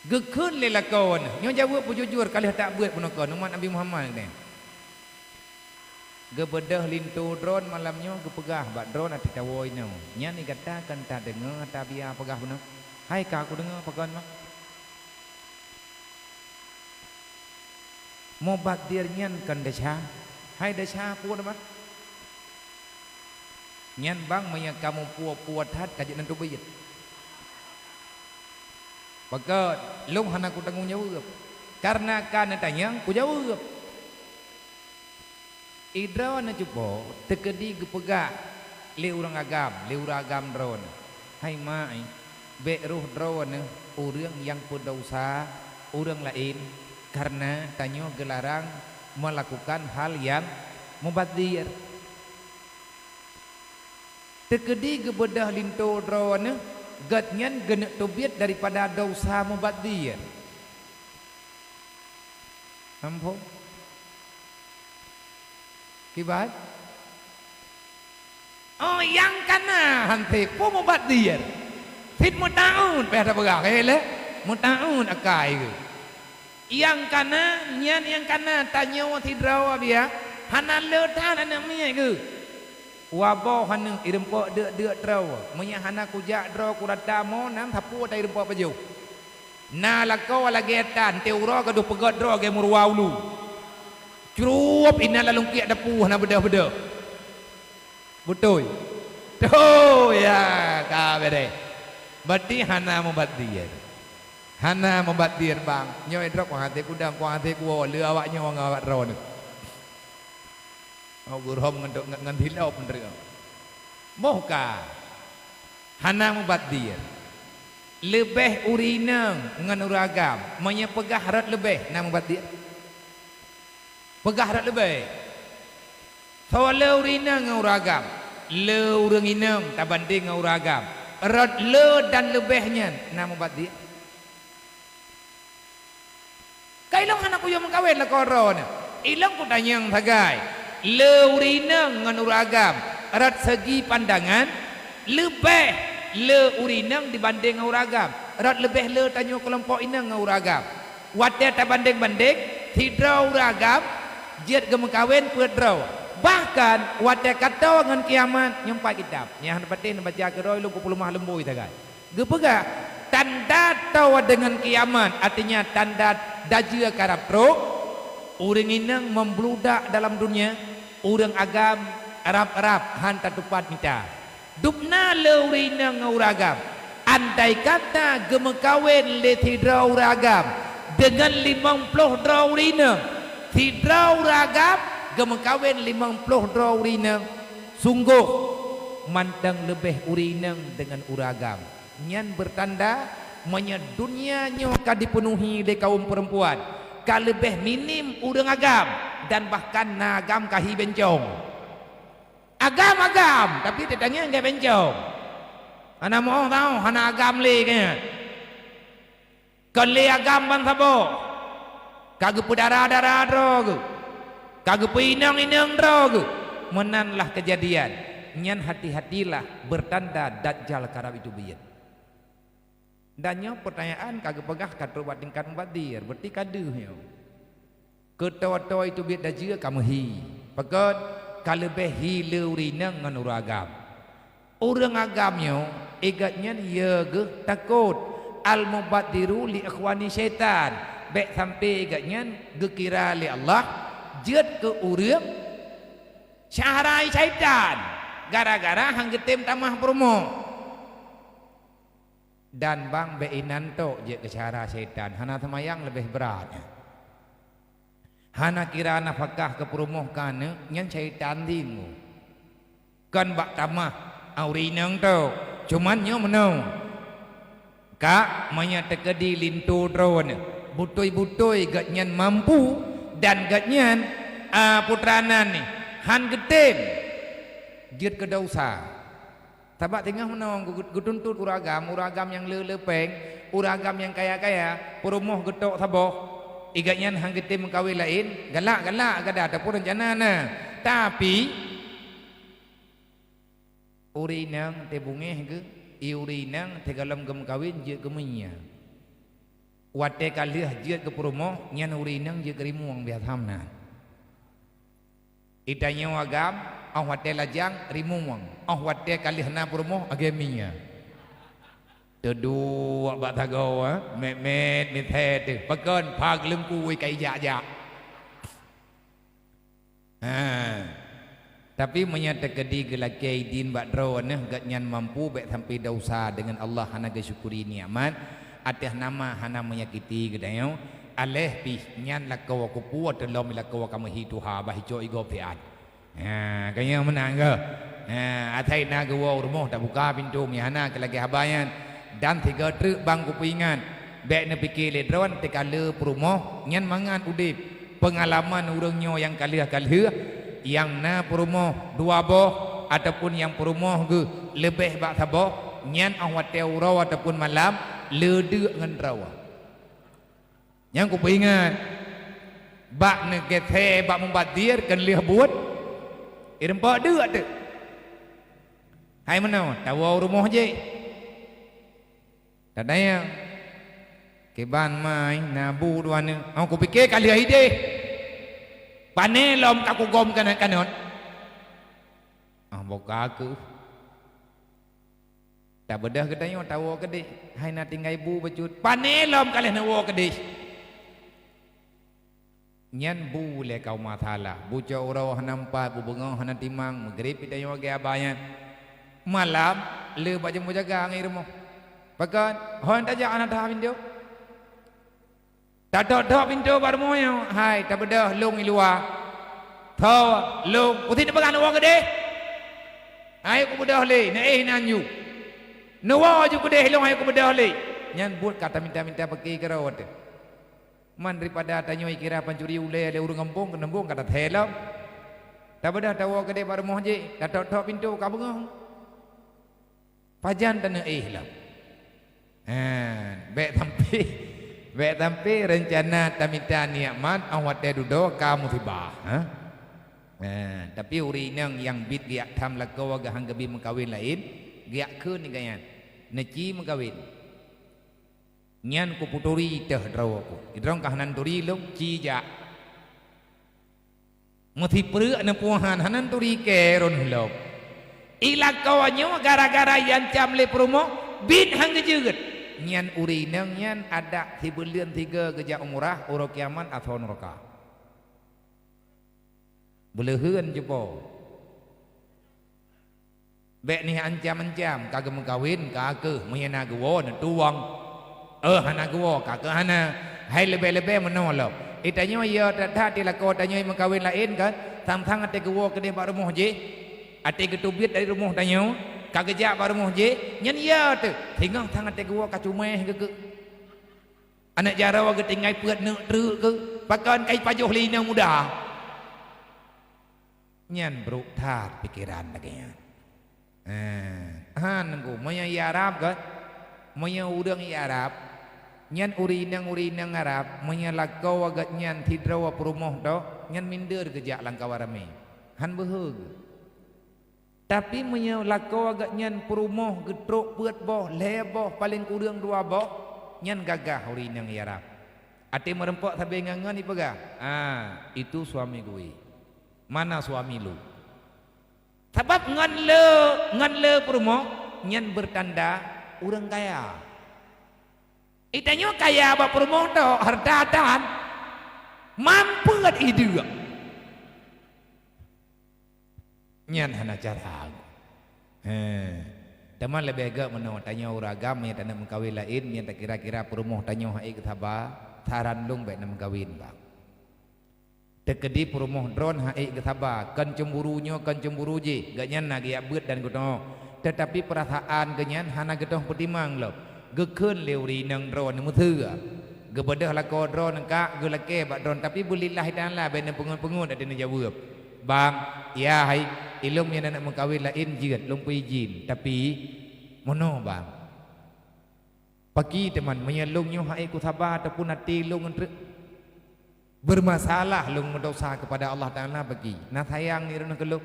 Geukheun lé lakoe neuh, nyoe jaweueb beujujur ka lheueh that beuet bunoe kon umat Nabi Muhammad nyan. Geubeudôh linto droeneuh malam nyoe geupeugah bak droeneuh ateueh tawoe inoe, nyan di gata kon tadeungoe ata Abiya peugah bunoe, hai ka kudeungoe pakon mah. Mubazir nyan kon desya, hai desya peue teuma? Nyan bang meunyoe kamoe puwoe-puwoe that ka jeuet nan teubiet. Pakon, lôn hana kutanggong jaweueb. Kareuna ka neutanyong, kujaweueb. Idroeneuh cupo teukeudi geupeugah lé ureuëng agam, lé ureuëng agam droeneuh, "Hai mak, bék roh droeneuh ureuëng nyang peudesya ureuëng laén, kareuna tanyoe geularang meulakukan hal nyang mubazir." Teukeudi geubeudôh linto droeneuh, gobnyan geuneuk teubiet daripada desya mubazir. Ampôn. Kiban? Oh, nyang kana hanté peue mubadhir. Cit meutaun payah tapeugah, eh, lé? Meutaun akai geuh. Nyang kana, nyan nyang kana tanyoe sidroe biasa, hana le that aneuk miet geuh. Waboh aneuk ireumpok deuk-deuk droe, meunyo hana kujak droe kurata mo nan sapeue ta ireumpok pajoh. Na lakoe lagèe tan, teuh uroe gadôh peugöt droe lagèe meuruwa ulu. Crup inan lam lungkiek dapu hana beudôh-beudôh. Beutôi. Toh, ya, ka beureh. Berarti hana mubadhir. Hana mubadhir, bang. Nyoe droe kuang até kudang, kuang até kuwoe, le awak nyoe ngon awak droeneuh. Oh, gurhom ngon, ngon, ngon silop meunurot. Boh ka. Hana mubadhir. Leubeh ureueng inong ngon ureueng agam. Meunyoe peugah rot leubeh, na mubadhir. Peugah rot leubeh. Soe le ureueng inong ngon ureueng agam? Le ureueng inong tabandeng ngon ureueng agam. Rot le dan leubeh nyan na mubadhir. Ka ilong hana kuyue meukawen lakoe droeneuh. Ilong kutanyong sagai. Le ureueng inong ngon ureueng agam, rot segi pandangan, leubeh le ureueng inong dibandeng ngon ureueng agam. Rot leubeh le tanyoe keulompok inong ngon ureueng agam. Watèe tabandeng-bandeng, sidroe ureueng agam jeuet geumeukawen peuet droe. Bahkan, watèe ka toe ngon kiamat, nyoe pat kitab. Nyang hana patéh neubaca keudroe lôn kupeuleumah leumbôi sagai. Geupeugah, tanda toe deungon kiamat, artinya tanda dajeue karab trok, ureueng inong meubludak dalam dunia, ureueng agam rab-rab han tatupat mita. Dubna le ureueng inong ngon ureueng agam. Andai kata geumeukawen lé sidroe ureueng agam deungon limong ploh droe ureueng inong, sidroe ureueng agam geumeukawen limong ploh droe ureueng inong, sunggoh mantong leubeh ureueng inong deungon ureueng agam. Nyan beutanda meunyoe dunia nyoe ka jipeunuhi lé kaum peurempuan, ka leubeh minim ureueng agam dan bahkan na agam ka hi bencong. Agam-agam, tapi teutanyong gét bencong. Hana meu'oh tao, hana agam lé keu nyan. Kon lé agam ban saboh. Ka geupeudara-dara droe geuh. Ka geupeuinong-inong droe geuh. Meunan lah keujadian. Nyan hati-hatilah, beutanda Dajjal karab jiteubiet. Dan nyoe peutanyaan ka geupeugah ka trok bak tingkat mubadhir, berarti ka deuh nyoe. Keu toe-toe teubiet dajeue ka meuhi. Pakon? Ka leubeh hi le ureueng inong ngon ureueng agam. Ureueng agam nyoe, i gobnyan yö geuh takot, al-mubadhdhiru li ikhwani syaitan, bèk sampoe i gobnyan geukira lé Allah jeuet keu ureueng syahara syaitan, gara-gara han geutem tamah peurumoh. Dan bang bèk inan tok jeuet keu syahara syaitan, hana seumayang leubeh brat nyan. Hana kira nafakah keu peurumoh keu aneuk, nyan syaitan tingoh. Kon bak tamah ureueng inong tok, cuman nyoe meunoe. Ka, meunyoe teukeudi linto droeneuh, beutôi-beutôi gobnyan mampu dan gobnyan, a, putra nan nyoe han geutem jeuet keu desya. Sabab teungoh meunoe geu-, geutuntot ureueng agam, ureueng agam nyang le-le péng, ureueng agam nyang kaya-kaya, peurumoh geutok saboh, i gobnyan han geutem meukawen laén, galak-galak gata ataupun reuncana na. Tapi, ureueng inong teuh beungéh geuh, i ureueng inong teuh gohlom geumeukawen jeuet keu meunyo. Watèe ka lheueh jeuet keu peurumoh, nyan ureueng inong jeuet keu rimueng biasa meunan. I tanyoe agam, 'oh watèe lajang, rimueng. 'Oh watèe ka lheueh na peurumoh, agam meunyo. Teuduek bak sagoe, eh, mét-mét misé teuh. Pakon, pha geuleungkui ka ijak-jak. Ha. Tapi meunyoe teukeudi geulakèe idin bak droeneuh, gobnyan mampu bèk sampoe desya deungon Allah hana geusyukuri nikmat, ateueh nama hana meunyakiti geutanyoe, aléh pih nyan lakoe keupeue teulom lakoe ka meuhi tuha bah icok igob siat. Ha, keu nyoe meunan keuh. Ha, asai na geuwoe u rumoh tabuka pintoe meunyoe hana keu lagèe haba nyan. Dan sigoe treuk bang kupeuingat, bèk neupike lé droe teuka le peurumoh nyan mangat udeb. Peungalaman ureueng nyoe nyang ka lheueh-ka lheueh, nyang na peurumoh dua boh ataupun nyang peurumoh geuh leubeh bak saboh, nyan 'oh watèe uroe ataupun malam le deuk ngon droe. Nyang kupeuingat, Bak neugeuthée bak mubazir keu lheueh buet, ireumpok deuk teuk. Hai meunoe, tawoe u rumoh jih. Tatanyong, "Kiban mai na bu dua neuk?" "Oh, kupike ka lheueh ideh. Pane lom ka kugom kanot-kanot." "Ah, boh ka keuh." Tabeudôh geutanyoe tawoe keudeh, hai na tinggai bu bacut. "Pane lom ka lheueh neuwoe keudeh." Nyan bu lé kaum masalah, bu cok uroe hana meupat, bu beungoh hana timang, meugrib pih tanyoe lagée aba nyan. Malam, le bak jeuem meujaga ngon rumoh. Pakon, hon tajak hana taha pintoe. Tatok-tok pintoe bak rumoh nyoe, "Hai, tabeudôh lôn i luwa." "Tho, lôn." "Putih neupeugah neuwoe keudeh?" "Hai, kubeudôh lé, neuéh inan ju." "Neuwoe ju keudeh lôn, hai kubeudôh lé." Nyan buet ka tamita-mita peuke keudroe teuh. Man daripada tanyoe kira pancuri ulée lé ureuëng gampông, keuneubông ka tathée lom. Tabeudôh tawoe keudeh bak rumoh jih, tatok-tok pintoe ka beungoh. Pajan taneuéh lom. Ha, bék sampai, bék sampai reuncana tamita nikmat 'oh watée dudoe ka musibah, ha? Ha, tapi ureuëng inong nyang biet geujak tham lakoe geuh han geubi meukawen laén, geujak kheun nyan, neuci meukawen. Nyan kupeuturi teuh droe ku. Idrong ka hana neuturi lôn, ci jak. Meusipreuk neupuhan hana neuturi kée rôn lom. I lakoe nyoe gara-gara iancam lé peurumoh, biet han geujeuet. Nyan ureuëng inong nyan adak sibuleuen sigoe geujak umrah, uroe kiamat asoe nuraka. Beuleuheuen cupo. Bék neuancam-ancam, ka geumeukawen, ka keuh, meunyoe na geuwoe, neutuwang. Eh, hana geuwoe, ka keuh hana. Hai leubeh-leubeh meunoe lom. I tanyoe yo that-that i lakoe tanyoe meukawen laén kan, sang-sang até geuwoe keudeh bak rumoh jih, até geuteubiet dari rumoh tanyoe, ka geujak bak rumoh jih, nyan yo teuh. Singoh sang até geuwoe ka cuméh geuh keuh. Aneuk jaroe geutinggai peuet neuk treuk keuh, pakon ka ipajoh lé inong muda. Nyan brok that pikeran lagée nyan. Eh, han nunggu, meunyoe i Arab kan, meunyoe ureuëng i Arab, nyan ureuëng inong-ureuëng inong Arab, meunyoe lakoe geuhnyan sidroe peurumoh tok, nyan minder geujak lam kawan ramé. Han beuhe geuh. Tapi meunyoe lakoe geuhnyan peurumoh geutrok peuet boh, lhée boh, paleng kureueng dua boh, nyan gagah ureuëng inong i Arab. Até meureumpok sabe ngon-ngon ipeugah, "Ah, itu suami gue. Mana suami lu?" Sabab ngon le, ngon le peurumoh nyan beutanda ureuëng kaya. I tanyoe kaya bak peurumoh tok, hareuta tan, mampet ideuek. Nyan hana cara. He. Teuma leubeh gét meunoe, tanyoe ureuëng agam meunyoe taneuk meukawen laén, meunyoe takira-kira peurumoh tanyoe han ék geusaba, saran lôn bék neumeukawen bang. Teukeudi peurumoh droen han ék geusaba, kon cemburu nyoe, kon cemburu jih, gobnyan na geujak beuet dan geutanyoe. Teutapi peurasaan gobnyan hana geutanyoe peutimang lom. Geukheun lé ureuëng inong droen meuseue. Geubeudôh lakoe droen ka geulakée bak droen, tapi beulillahi ta'ala bék neupeungeut-peungeut até neujaweueb. "Bang, ya hai, ilôn nyan aneuk meukawen laén jeuet, lôn peuijin, tapi meunoe bang. Paki teuma meunyoe lôn nyoe han ék kusaba ataupun até lôn ngon treuk, beurmasalah lôn meudosa keupada Allah Ta'ala paki, na sayang droeneuh keu lôn?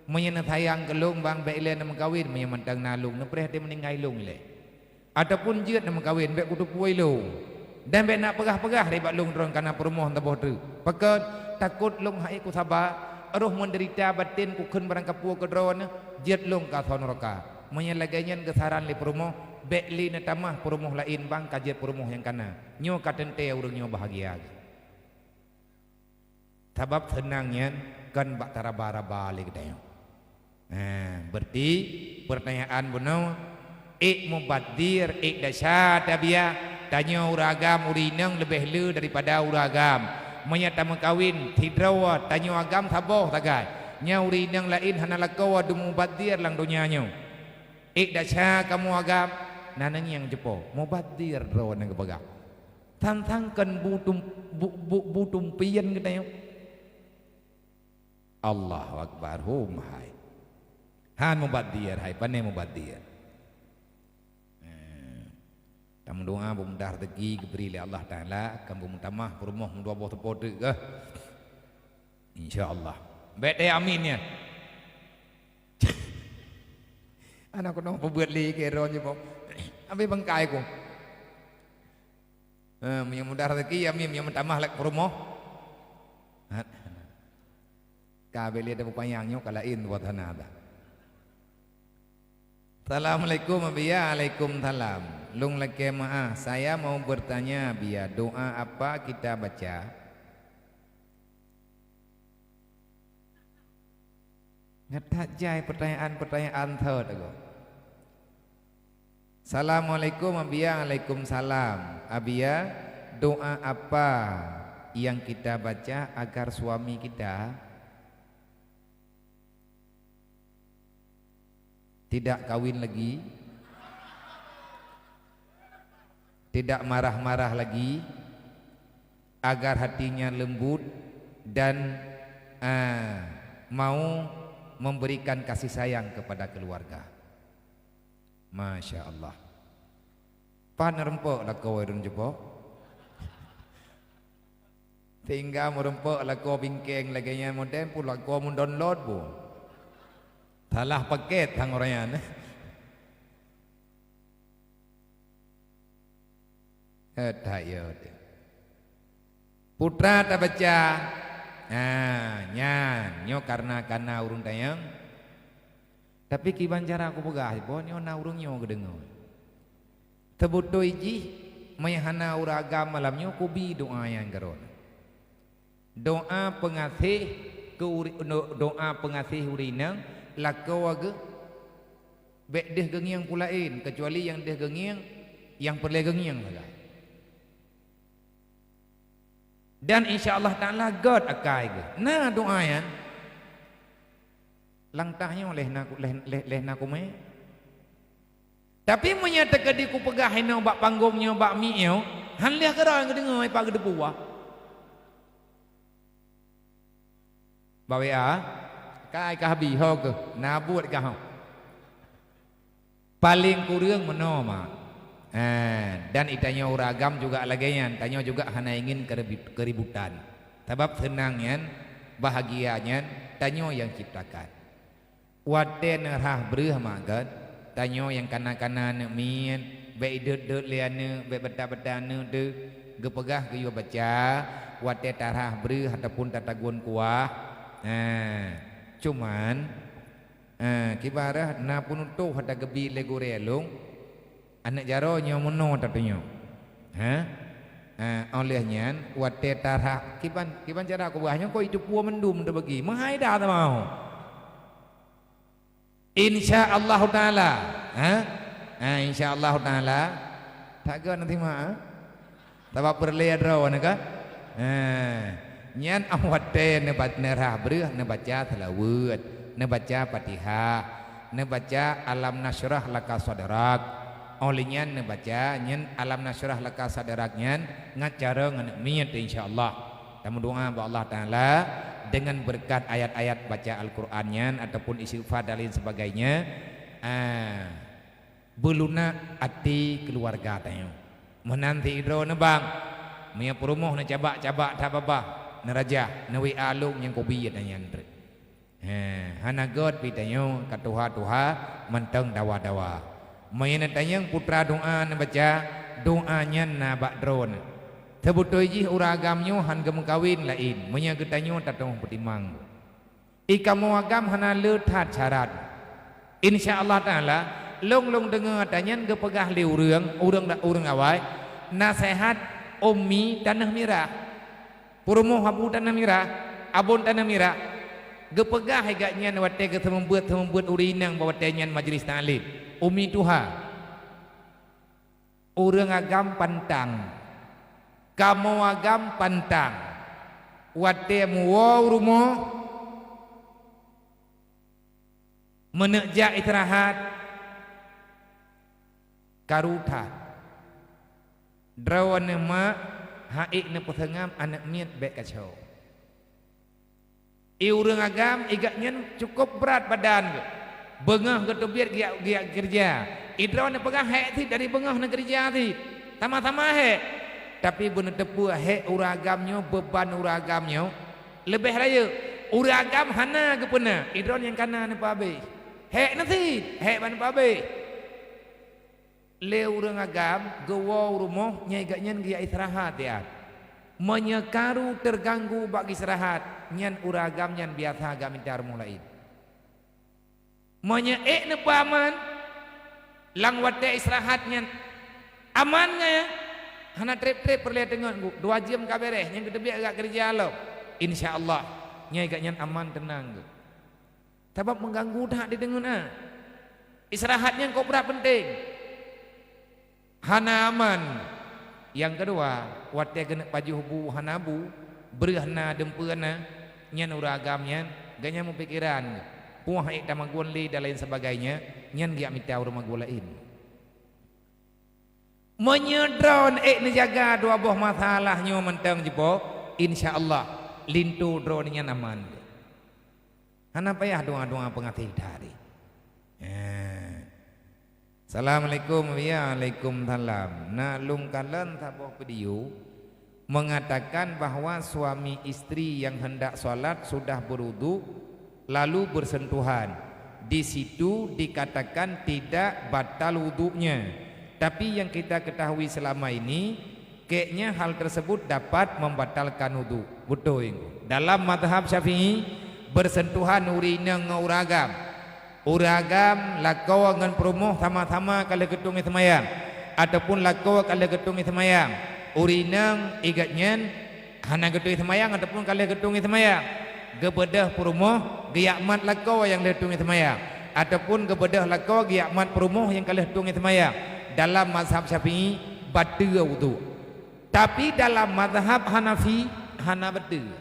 Meunyoe na sayang keu lôn bang, bék ilée neumeukawen, meunyoe mantong na lôn, neupreh até meuninggai lôn ilée." Ataupun jeuet neumeukawen, bék kuteupue lôn. Dan bék na peugah-peugah nibak lôn droen kana peurumoh saboh treuk. Pakon? Takot lôn han ék kusaba, roh meudeurita baten kukheun barangkapeue keu droen, jeuet lôn ka asoe nuraka. Meunyoe lagée nyan geusaran lé peurumoh, bék lé neutamah peurumoh laén bang ka jeuet peurumoh nyang kana. Nyoe ka teuntée ureuëng nyoe bahagia. Sabab seunang nyan kon bak taraba-raba lé geutanyoe. Nah, berarti peurtanyaan bunoe, ék mubazir, ék desya tabiah, tanyoe ureuëng agam ureuëng inong leubeh le daripada ureuëng agam. Meunyoe tameukawen sidroe, tanyoe agam saboh sagai, nyan ureuëng inong laén hana lakoe dumubazir lam donya nyoe. Ék desya kamoe agam, na nyang cupo, mubazir droeneuh geupeugah. Sang-sang kon bu tum-, bu, bu, bu tumpian geutanyoe. Allahu Akbar, hom hai. Han mubazir hai, pane mubazir. Eh. Tameudoa beumudah rezeki geubri lé Allah Taala, akan beumutamah peurumoh meudua boh teupeu teuk kah? Insya Allah. Bèk teuh amin nyan. Aneuk keunoe peubuet lé keu droe nyoe boh. Abéh bangkai ku. Eh, meunyoe mudah rezeki, amin. Meunyoe meutamah lé peurumoh. Ka abéh lé teupeu panyang nyoe ka laén buet hana dah. Assalamualaikum, Abiya. Waalaikumsalam. Lôn lakèe meu'ah, saya mau bertanya, Abiya, doa apa kita baca? Nyan that jai peutanyaan-peutanyaan thot agoe. Assalamualaikum, Abiya. Waalaikumsalam. Abiya, doa apa yang kita baca agar suami kita tidak kawin lagi, tidak marah-marah lagi, agar hatinya lembut dan, ah, mau memberikan kasih sayang kepada keluarga. Masya Allah. Pat neureumpok lakoe ureueng cupo. Sehingga meureumpok lakoe bingkeng lagèe nyan, modern pun lakoe meudownload pun. Salah paket sang ureueng nyan. Eh, that yo. Putra tabaca. Nah, nyan nyoe karena, karena ureueng tanyong. Tapi kiban cara kupeugah, boh nyoe na ureueng nyoe geudeungoe. Teubeutôi jih, meunyo hana ureueng agam malam nyoe kubi doa nyang keudroe. Doa peungaséh keu uri-, do-, doa peungaséh ureueng inong lakoe geuh bèk deuh geungieng peue laén, keucuali nyang deuh geungieng, nyang peureulèe geungieng sagai. Dan insya Allah Taala gèt akai geuh. Na doa nyan. Lam tah nyoe lheuh na ku-, lheuh, lheuh, lheuh na kumè. Tapi meunyoe teukeudi kupeugah inoe bak panggong nyoe, bak mic nyoe, han lheuh keudroe geudeungoe, ipat geuteupeue. Bak W A, kai ka habéh ho keuh, na buet kah ho. Paleng kureueng meunoe mak. Eh, dan itanyoe ureueng agam juga lagèe nyan, tanyoe juga hana ingin keribu-, keributan. Sabab seunang nyan, bahagia nyan, tanyoe nyang ciptakan. Watèe neurhah breuh mak gèt, tanyoe nyang kana-kana aneuk miet, bèk idot-dot lé aneuk, bèk beuta-beuta aneuk teuh, geupeugah geuyue baca, watèe tarhah breuh ataupun tatagun kuah. Nah, cuman, eh, kiban rhah na peunutôh ata geubi lé gurèe lôn, aneuk jaroe nyoe meunoe tatunyok. Ha? Eh, óh lheueh nyan, watèe tarhah, kiban, kiban cara kupeugah nyoe, kok iteupeue mandum teubagi. Meuhai dah tamau. Insya Allahu Taala. Ha? Ha, insya Allahu Taala. That gèt nanti mak, ha? Sabab peureulèe droe nyoe kan? Ha. Nyan óh watèe neuba-, neurhah breuh neubaca seulaweuet, neubaca Fatihah, neubaca Alam Nasyrah Laka Sadrak. Óh lheueh nyan neubaca nyan Alam Nasyrah Laka Sadrak nyan ngon carông aneuk miet, insya Allah. Tameudoa bak Allah Taala deungon beureukat ayat-ayat baca Al-Quran nyan ataupun istighfar dan lain sebagainya, ah, beulunak até keuluwarga tanyoe. Meunan sidroe neubang, meunyoe peurumoh neucabak-cabak that babah, neurajah, neu-W A lôn nyang kubi ata nyan treuk. He, hana gèt pih tanyoe ka tuha-tuha mantong dawa-dawa. Meunyoe neutanyong putra doa neubaca, doa nyan na bak droeneuh. Teubeutôi jih ureueng agam nyoe han geumeukawen laén, meunyoe geutanyoe tatueng peutimang. I kamoe agam hana le that syarat. Insya Allah Taala, lôn-lôn deungoe ata nyan geupeugah lé ureueng, ureueng, ureueng awai, naseuhat Ummi Taneuh Mirah. Peurumoh Abu Taneuh Mirah, Abon Taneuh Mirah, geupeugah lé gobnyan watèe geuseumeubeuet-seumeubeuet ureueng inong bak watèe nyan majlis taklim, Umi Tuha. Ureueng agam pantang, kamoe agam pantang, watèe meuwoe u rumoh, meuneuk jak istirahat, karu that. Droeneuh mak, han ék neupeuseungab aneuk miet bèk kacok. I ureueng agam, i gobnyan cukôp brat badan geuh. Beungoh geuteubiet geujak, geujak keureuja. I droeneuh peugah hék cit dari beungoh neukeureuja cit. Sama-sama hék, tapi beuneuteupeu hék ureuëng agam nyoe, beuban ureuëng agam nyoe leubeh rayeuk. Ureuëng agam hana geupeuna, idroe nyang kana neupeuabéh. Hék neusit, hék ban neupeuabéh. Lé ureuëng agam geuwoe u rumoh, nyai gobnyan geujak istirahat, ya. Meunyoe karu teurganggu bak istirahat, nyan ureuëng agam nyan biasa geumita rumoh laén. Meunyoe ék neupeuaman, lam watée istirahat nyan aman ngon nyan, hana treb-treb peureulée teungeut, dua jeuem ka beres, nyan geuteubiet geujak keureuja lom. Insya Allah, nyai gobnyan aman teunang geuh. Sabab meuganggu that di deungon a. Istirahat nyan kok brat peunteng. Hana aman. Nyang keudua, watée keuneuk pajoh bu hana bu, breueh na, dumpeue na, nyan ureuëng agam nyan, gobnyan meupikeran, puih ék tamagun lé dan lain sebagainya, nyan geujak mita ureuëng magun laén. Meunyoe droeneuh ék neujaga dua boh masalah nyoe mantong jipo, insya Allah, linto droeneuh nyan aman. Hana payah doa-doa peungaséh tari. Eh. Assalamualaikum, ya, waalaikumsalam. Na lôn kalon saboh video mengatakan bahwa suami istri yang hendak salat sudah berwudu lalu bersentuhan. Di situ dikatakan tidak batal wudunya. Tapi yang kita ketahui selama ini, kayaknya hal tersebut dapat membatalkan wudu. Beutôi. Dalam mazhab Syafi'i, bersentuhan ureuëng inong ngon ureuëng agam. Ureuëng agam lakoe ngon peurumoh sama-sama ka lheueh geutueng seumayang, ataupun lakoe ka lheueh geutueng seumayang. Ureuëng inong igat nyan hana geutueng seumayang ataupun ka lheueh geutueng seumayang. Geubeudôh peurumoh geujak mat lakoe nyang lheueh tueng seumayang, ataupun geubeudôh lakoe geujak mat peurumoh nyang ka lheueh tueng seumayang. Dalam mazhab Syafi'i, bateue wudu. Tapi dalam mazhab Hanafi, hana bateue.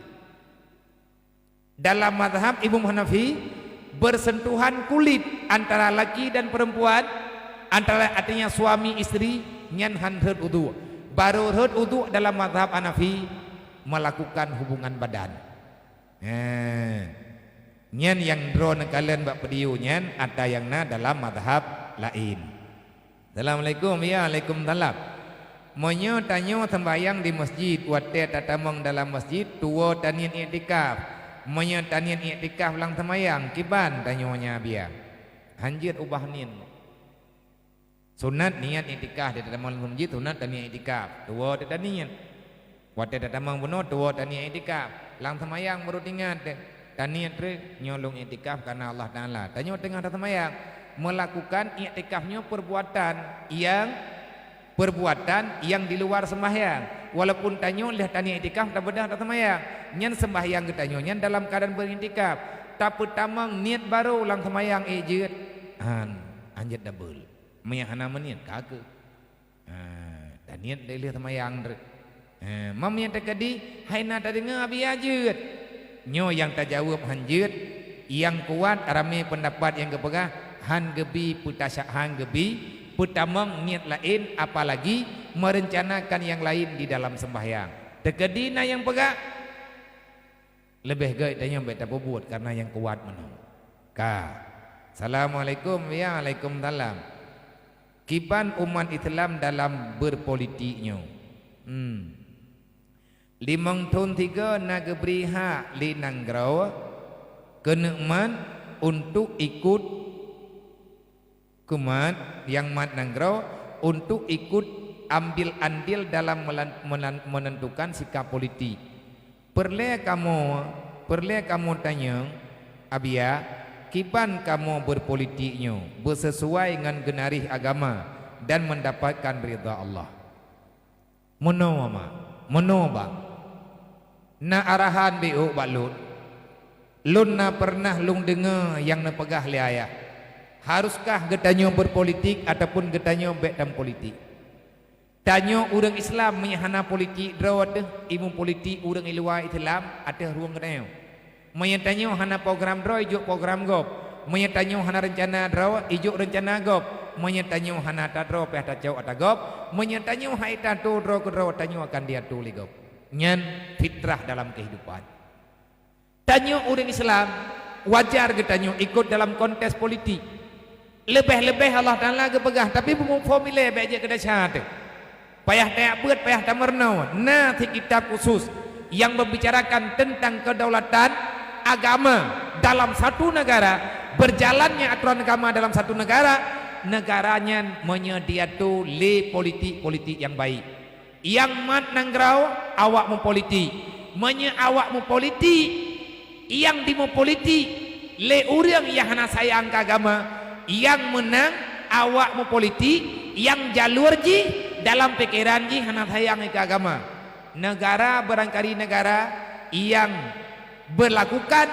Dalam mazhab Imam Hanafi, bersentuhan kulit antara laki dan perempuan, antara, artinya suami istri, nyan han rhot wudu. Baru rhot wudu dalam mazhab Hanafi melakukan hubungan badan. Nyan nyang droeneuh kalon bak video nyan ata nyang na dalam mazhab laén. Assalamualaikum. Ya, waalaikumsalam. Meunyoe tanyoe sembahyang di masjid, watée tatamong dalam masjid, tuwoe taniet iktikaf. Meunyoe taniet iktikaf lam sembahyang, kiban tanyoe nyan biya? Hanjeuet ubah niet. Sunat niet iktikaf, di tatamong lam masjid, sunat taniet iktikaf. Tuwoe taniet. Watée tatamong bunoe, tuwoe taniet iktikaf. Lam seumayang baru teuingat, taniet treuk, nyoe lôn iktikaf kareuna Allah Taala. Tanyoe teungoh taseumayang, melakukan iktikaf nyoe perbuatan nyang, perbuatan nyang di luar sembahyang. Walaupun tanyoe lheueh taniet iktikaf tabeudôh taseumayang, nyan sembahyang geutanyoe nyan dalam keuadaan beuriktikaf. Tapeutamong niet barô lam seumayang, ék jeuet, han, hanjeuet dabel. Meunyoe hana meuniet, ka keuh. Ha, taniet lé lheueh seumayang treuk. Ha, mam nyang teukeudi hai na tadeungoe, abia jeuet. Nyoe nyang tajaweueb han jeuet, nyang kuat ramé peundapat nyang geupeugah han geubi peutasya-, han geubi peutamong niet laén, apalagi merencanakan nyang laén di dalam seumbahyang. Teukeudi na nyang peugah, leubeh gét tanyoe bék tapeubuet kareuna nyang kuat meunoe. Ka. Assalamualaikum. Ya, waalaikumsalam. Kiban umat Islam dalam berpolitik nyoe? Hmm. Limong thon sigoe na geubri hak lé nanggroe keuneuk mat untuk ikut keumat nyang mat nanggroe untuk ikut ambil andil dalam melan-, melan-, menentukan sikap politik. Peureulée kamoe, peureulée kamoe tanyong, abia, kiban kamoe berpolitik nyoe beusesuai ngon geunarih agama dan mendapatkan ridha Allah. Meunoe ma, meunoe ba. Na arahan bék bak lôn. Lôn na peureunah lôn deungoe nyang neupeugah lé ayah, haruskah geutanyoe berpolitik ataupun geutanyoe bék tameupolitik? Tanyoe ureuëng Islam meunyoe hana politik droe ateueh ilmu politik ureuëng i luwa Islam ateueh rueng geutanyoe. Meunyoe tanyoe hana program droe, ijok program gob. Meunyoe tanyoe hana reuncana droe, ijok reuncana gob. Meunyoe tanyoe hana ata droe, payah tacok ata gob. Meunyoe tanyoe han ék tato droe keudroe, tanyoe akan diato lé gob. Nyan fitrah dalam kehidupan. Tanyoe ureuëng Islam, wajar geutanyoe ikot dalam kontes politik. Leubeh-leubeh Allah Taala geupeugah, tapi beumeuformulée bék jeuet keu desya teuh. Payah tajak beuet, payah tameurunoe, na cit kitab khusus nyang meubicarakan teuntang keudaulatan agama dalam satu negara, berjalannya aturan agama dalam satu negara, negara nyan meunyoe diatô lé politik-politik nyang baik. Nyang mat nanggroe awak meupolitik. Meunyoe awak meupolitik, nyang dimeupolitik lé ureuëng nyang hana sayang keu agama, nyang meunang awak meupolitik nyang jalur jih dalam pikeran jih hana sayang keu agama. Negara barangkali negara nyang berlakukan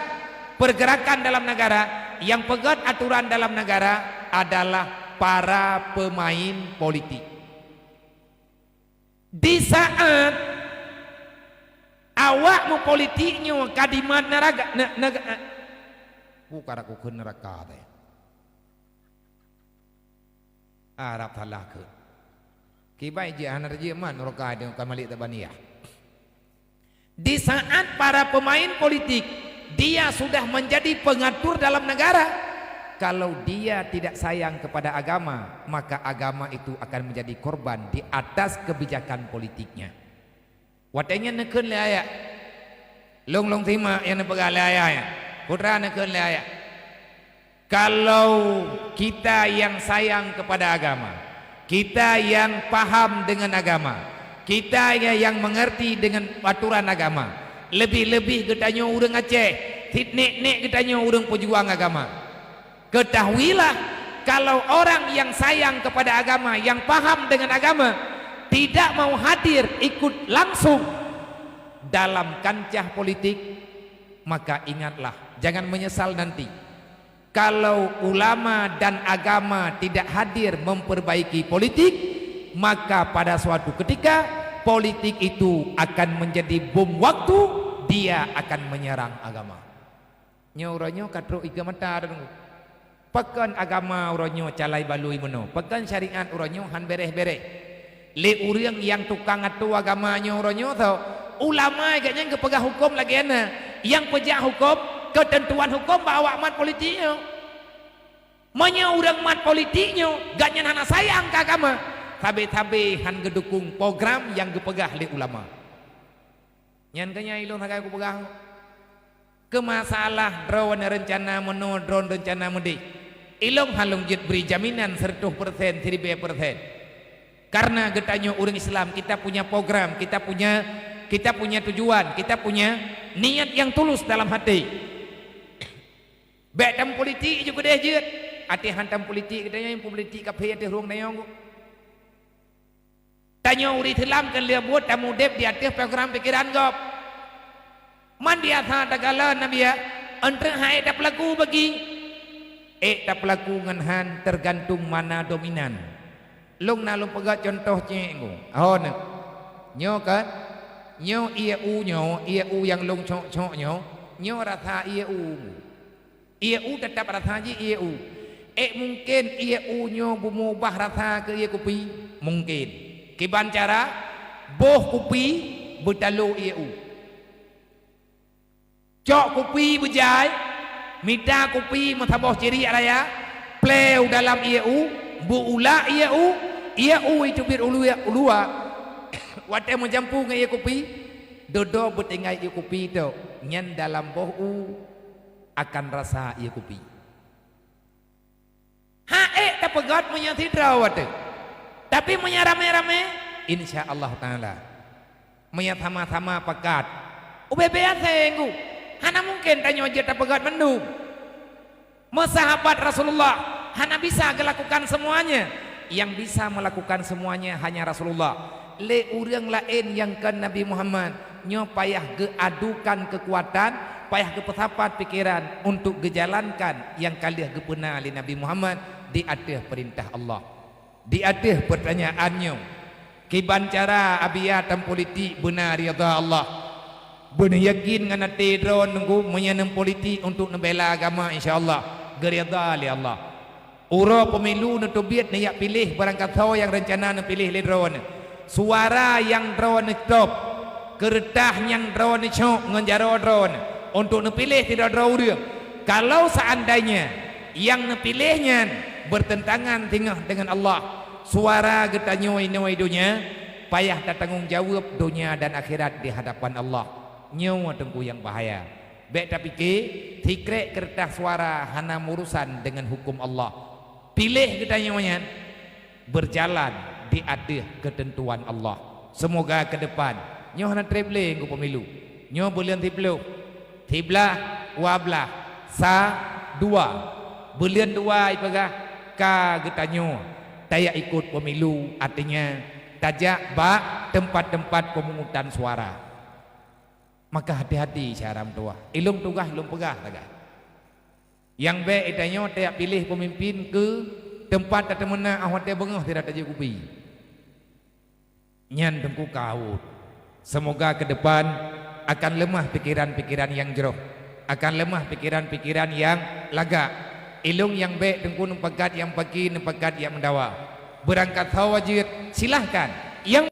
pergerakan dalam negara, nyang peugét aturan dalam negara adalah para pemain politik. Di saat awak meupolitik nyoe ka dimat naraga, ne-, nega-, eh, bukan aku kheun neraka teh. Arab salah kheun. Kibai jih hana jeuet man neraka teh ka malik tabaniah. Di saat para pemain politik, dia sudah menjadi pengatur dalam negara. Kalau dia tidak sayang kepada agama, maka agama itu akan menjadi korban di atas kebijakan politiknya. Watée nyan neukheun lé ayah. Lôn-lôn simak nyang neupeugah lé ayah nyan. Putra neukheun lé ayah. Kalau kita yang sayang kepada agama, kita yang paham dengan agama, kita ya-, yang mengerti dengan aturan agama, lebih-lebih geutanyoe ureuëng Aceh, sit nek-nek geutanyoe ureuëng pejuang agama. Ketahuilah, kalau orang yang sayang kepada agama, yang paham dengan agama, tidak mau hadir ikut langsung dalam kancah politik, maka ingatlah, jangan menyesal nanti. Kalau ulama dan agama tidak hadir memperbaiki politik, maka pada suatu ketika politik itu akan menjadi bom waktu, dia akan menyerang agama. Nyoe uroe nyoe ka trok iga mata deungoe. Pakon agama uroe nyoe calai balui meunoe? Pakon syariat uroe nyoe han bereh-bereh? Lé ureuëng nyang tukang atô agama nyoe uroe nyoe tho, ulama geuh nyan geupeugah huköm lagée na, nyang peujak huköm, keuteuntuan huköm bak awak mat politik nyoe. Meunyoe ureuëng mat politik nyoe, geuh nyan hana sayang keu agama, sabe-sabe han geudukong program nyang geupeugah lé ulama. Nyan keuh nyang ilôn sagai kupeugah. Keu masalah droeneuh reuncana meunoe, droeneuh reuncana meudeh, ilôn han lôn jeuet bri jaminan seureutôh persen, siribée persen. Karena geutanyoe ureuëng Islam, kita punya program, kita punya, kita punya tujuan, kita punya niat yang tulus dalam hati. Bék tameupolitik ju keudeh jeuet. Até han tameupolitik geutanyoe, politik kaphé ateueh rueng tanyoe. Tanyoe ureuëng Islam keu lheueh buet tamudeb di ateueh program pikeran gob. Man biasa takalon na biya, entrek hai tapeulaku bagi. Ék tapeulaku ngon han teugantung mana dominan. Lôn na lôn peugah cuntoh cék nyoe. Ho neuh. Nyoe kan? Nyoe ié u nyoe, ié u nyang lôn cok-cok nyoe, nyoe rasa ié u. Ié u teutap rasa jih ié u. Ék mungken ié u nyoe beumubah rasa keu ié kupi? Mungken. Kiban cara, boh kupi beutalo ié u. Cok kupi beujai, mita kupi meusaboh ciriek raya, pleu dalam ié u, beu-ulak ié u, ié u iteubiet u luwa, u luwa. Watée meujampu ngon ié kupi, dodo beutinggai ié kupi tu, nyan dalam boh u akan rasa ié kupi. Ha ék tapeugét meunyoe sidroe watée. Tapi meunyoe ramé-ramé, insya Allah Taala. Meunyoe sama-sama pakat, ubé-bé asée ngu, hana mungken tanyoe jeuet tapeugét mandum. Meusahabat Rasulullah hana bisa geulakukan semuanya. Yang bisa melakukan semuanya hanya Rasulullah. Lé ureuëng laén nyang kon Nabi Muhammad, nyoe payah geuadukan keukuatan, payah geupeusapat pikeran untuk geujalankan nyang ka lheueh geupeuna lé Nabi Muhammad di ateueh peurintah Allah. Di ateueh peurtanyaan nyoe, kiban cara abiya tameupolitik beuna ridha Allah? Beuneuyakin ngon até droe nunggu meunyoe neupolitik untuk neubela agama, insya Allah, geuridha lé Allah. Uroe pemilu neuteubiet neujak piléh barangkasoe nyang reuncana neupiléh lé droeneuh. Suara nyang droeneuh top, keureutah nyang droeneuh cok ngon jaroe droeneuh untuk neupiléh sidroe-droe ureuëng. Kalau seandainya nyang neupiléh nyan bertentangan singoh deungon Allah, suara geutanyoe inoe donya, Payah tatanggong jaweueb donya dan akhirat di hadapan Allah. Nyoe teungku nyang bahaya. Bék tapike, sikrek keureutah suara hana meurusan deungon huköm Allah. Piléh geutanyoe nyan beujalan di ateueh keuteuntuan Allah. Seumoga keu depan nyoe hana treb lé ngon pemilu. Nyoe buleuen siploh, siblaih, dua blaih, sa, dua. Buleuen dua ipeugah ka geutanyoe tajak ikot pemilu, artinya tajak bak teumpat-teumpat pemungutan suara. Maka hati-hati syedara meutuwah. Ilôn tugaih lôn peugah sagai. Nyang bék geutanyoe tajak piléh peumimpén keu teumpat tateumeunak óh watée beungoh sidroe tajak kupi. Nyan teungku ka rhot. Seumoga keu depan akan leumah pikeran-pikeran nyang jroh, akan leumah pikeran-pikeran nyang lagak. Ilôn nyang bék teungku neupakat nyang paki, neupakat nyang meudawa. Beurangkat sawa jeuet, silahkan. Nyang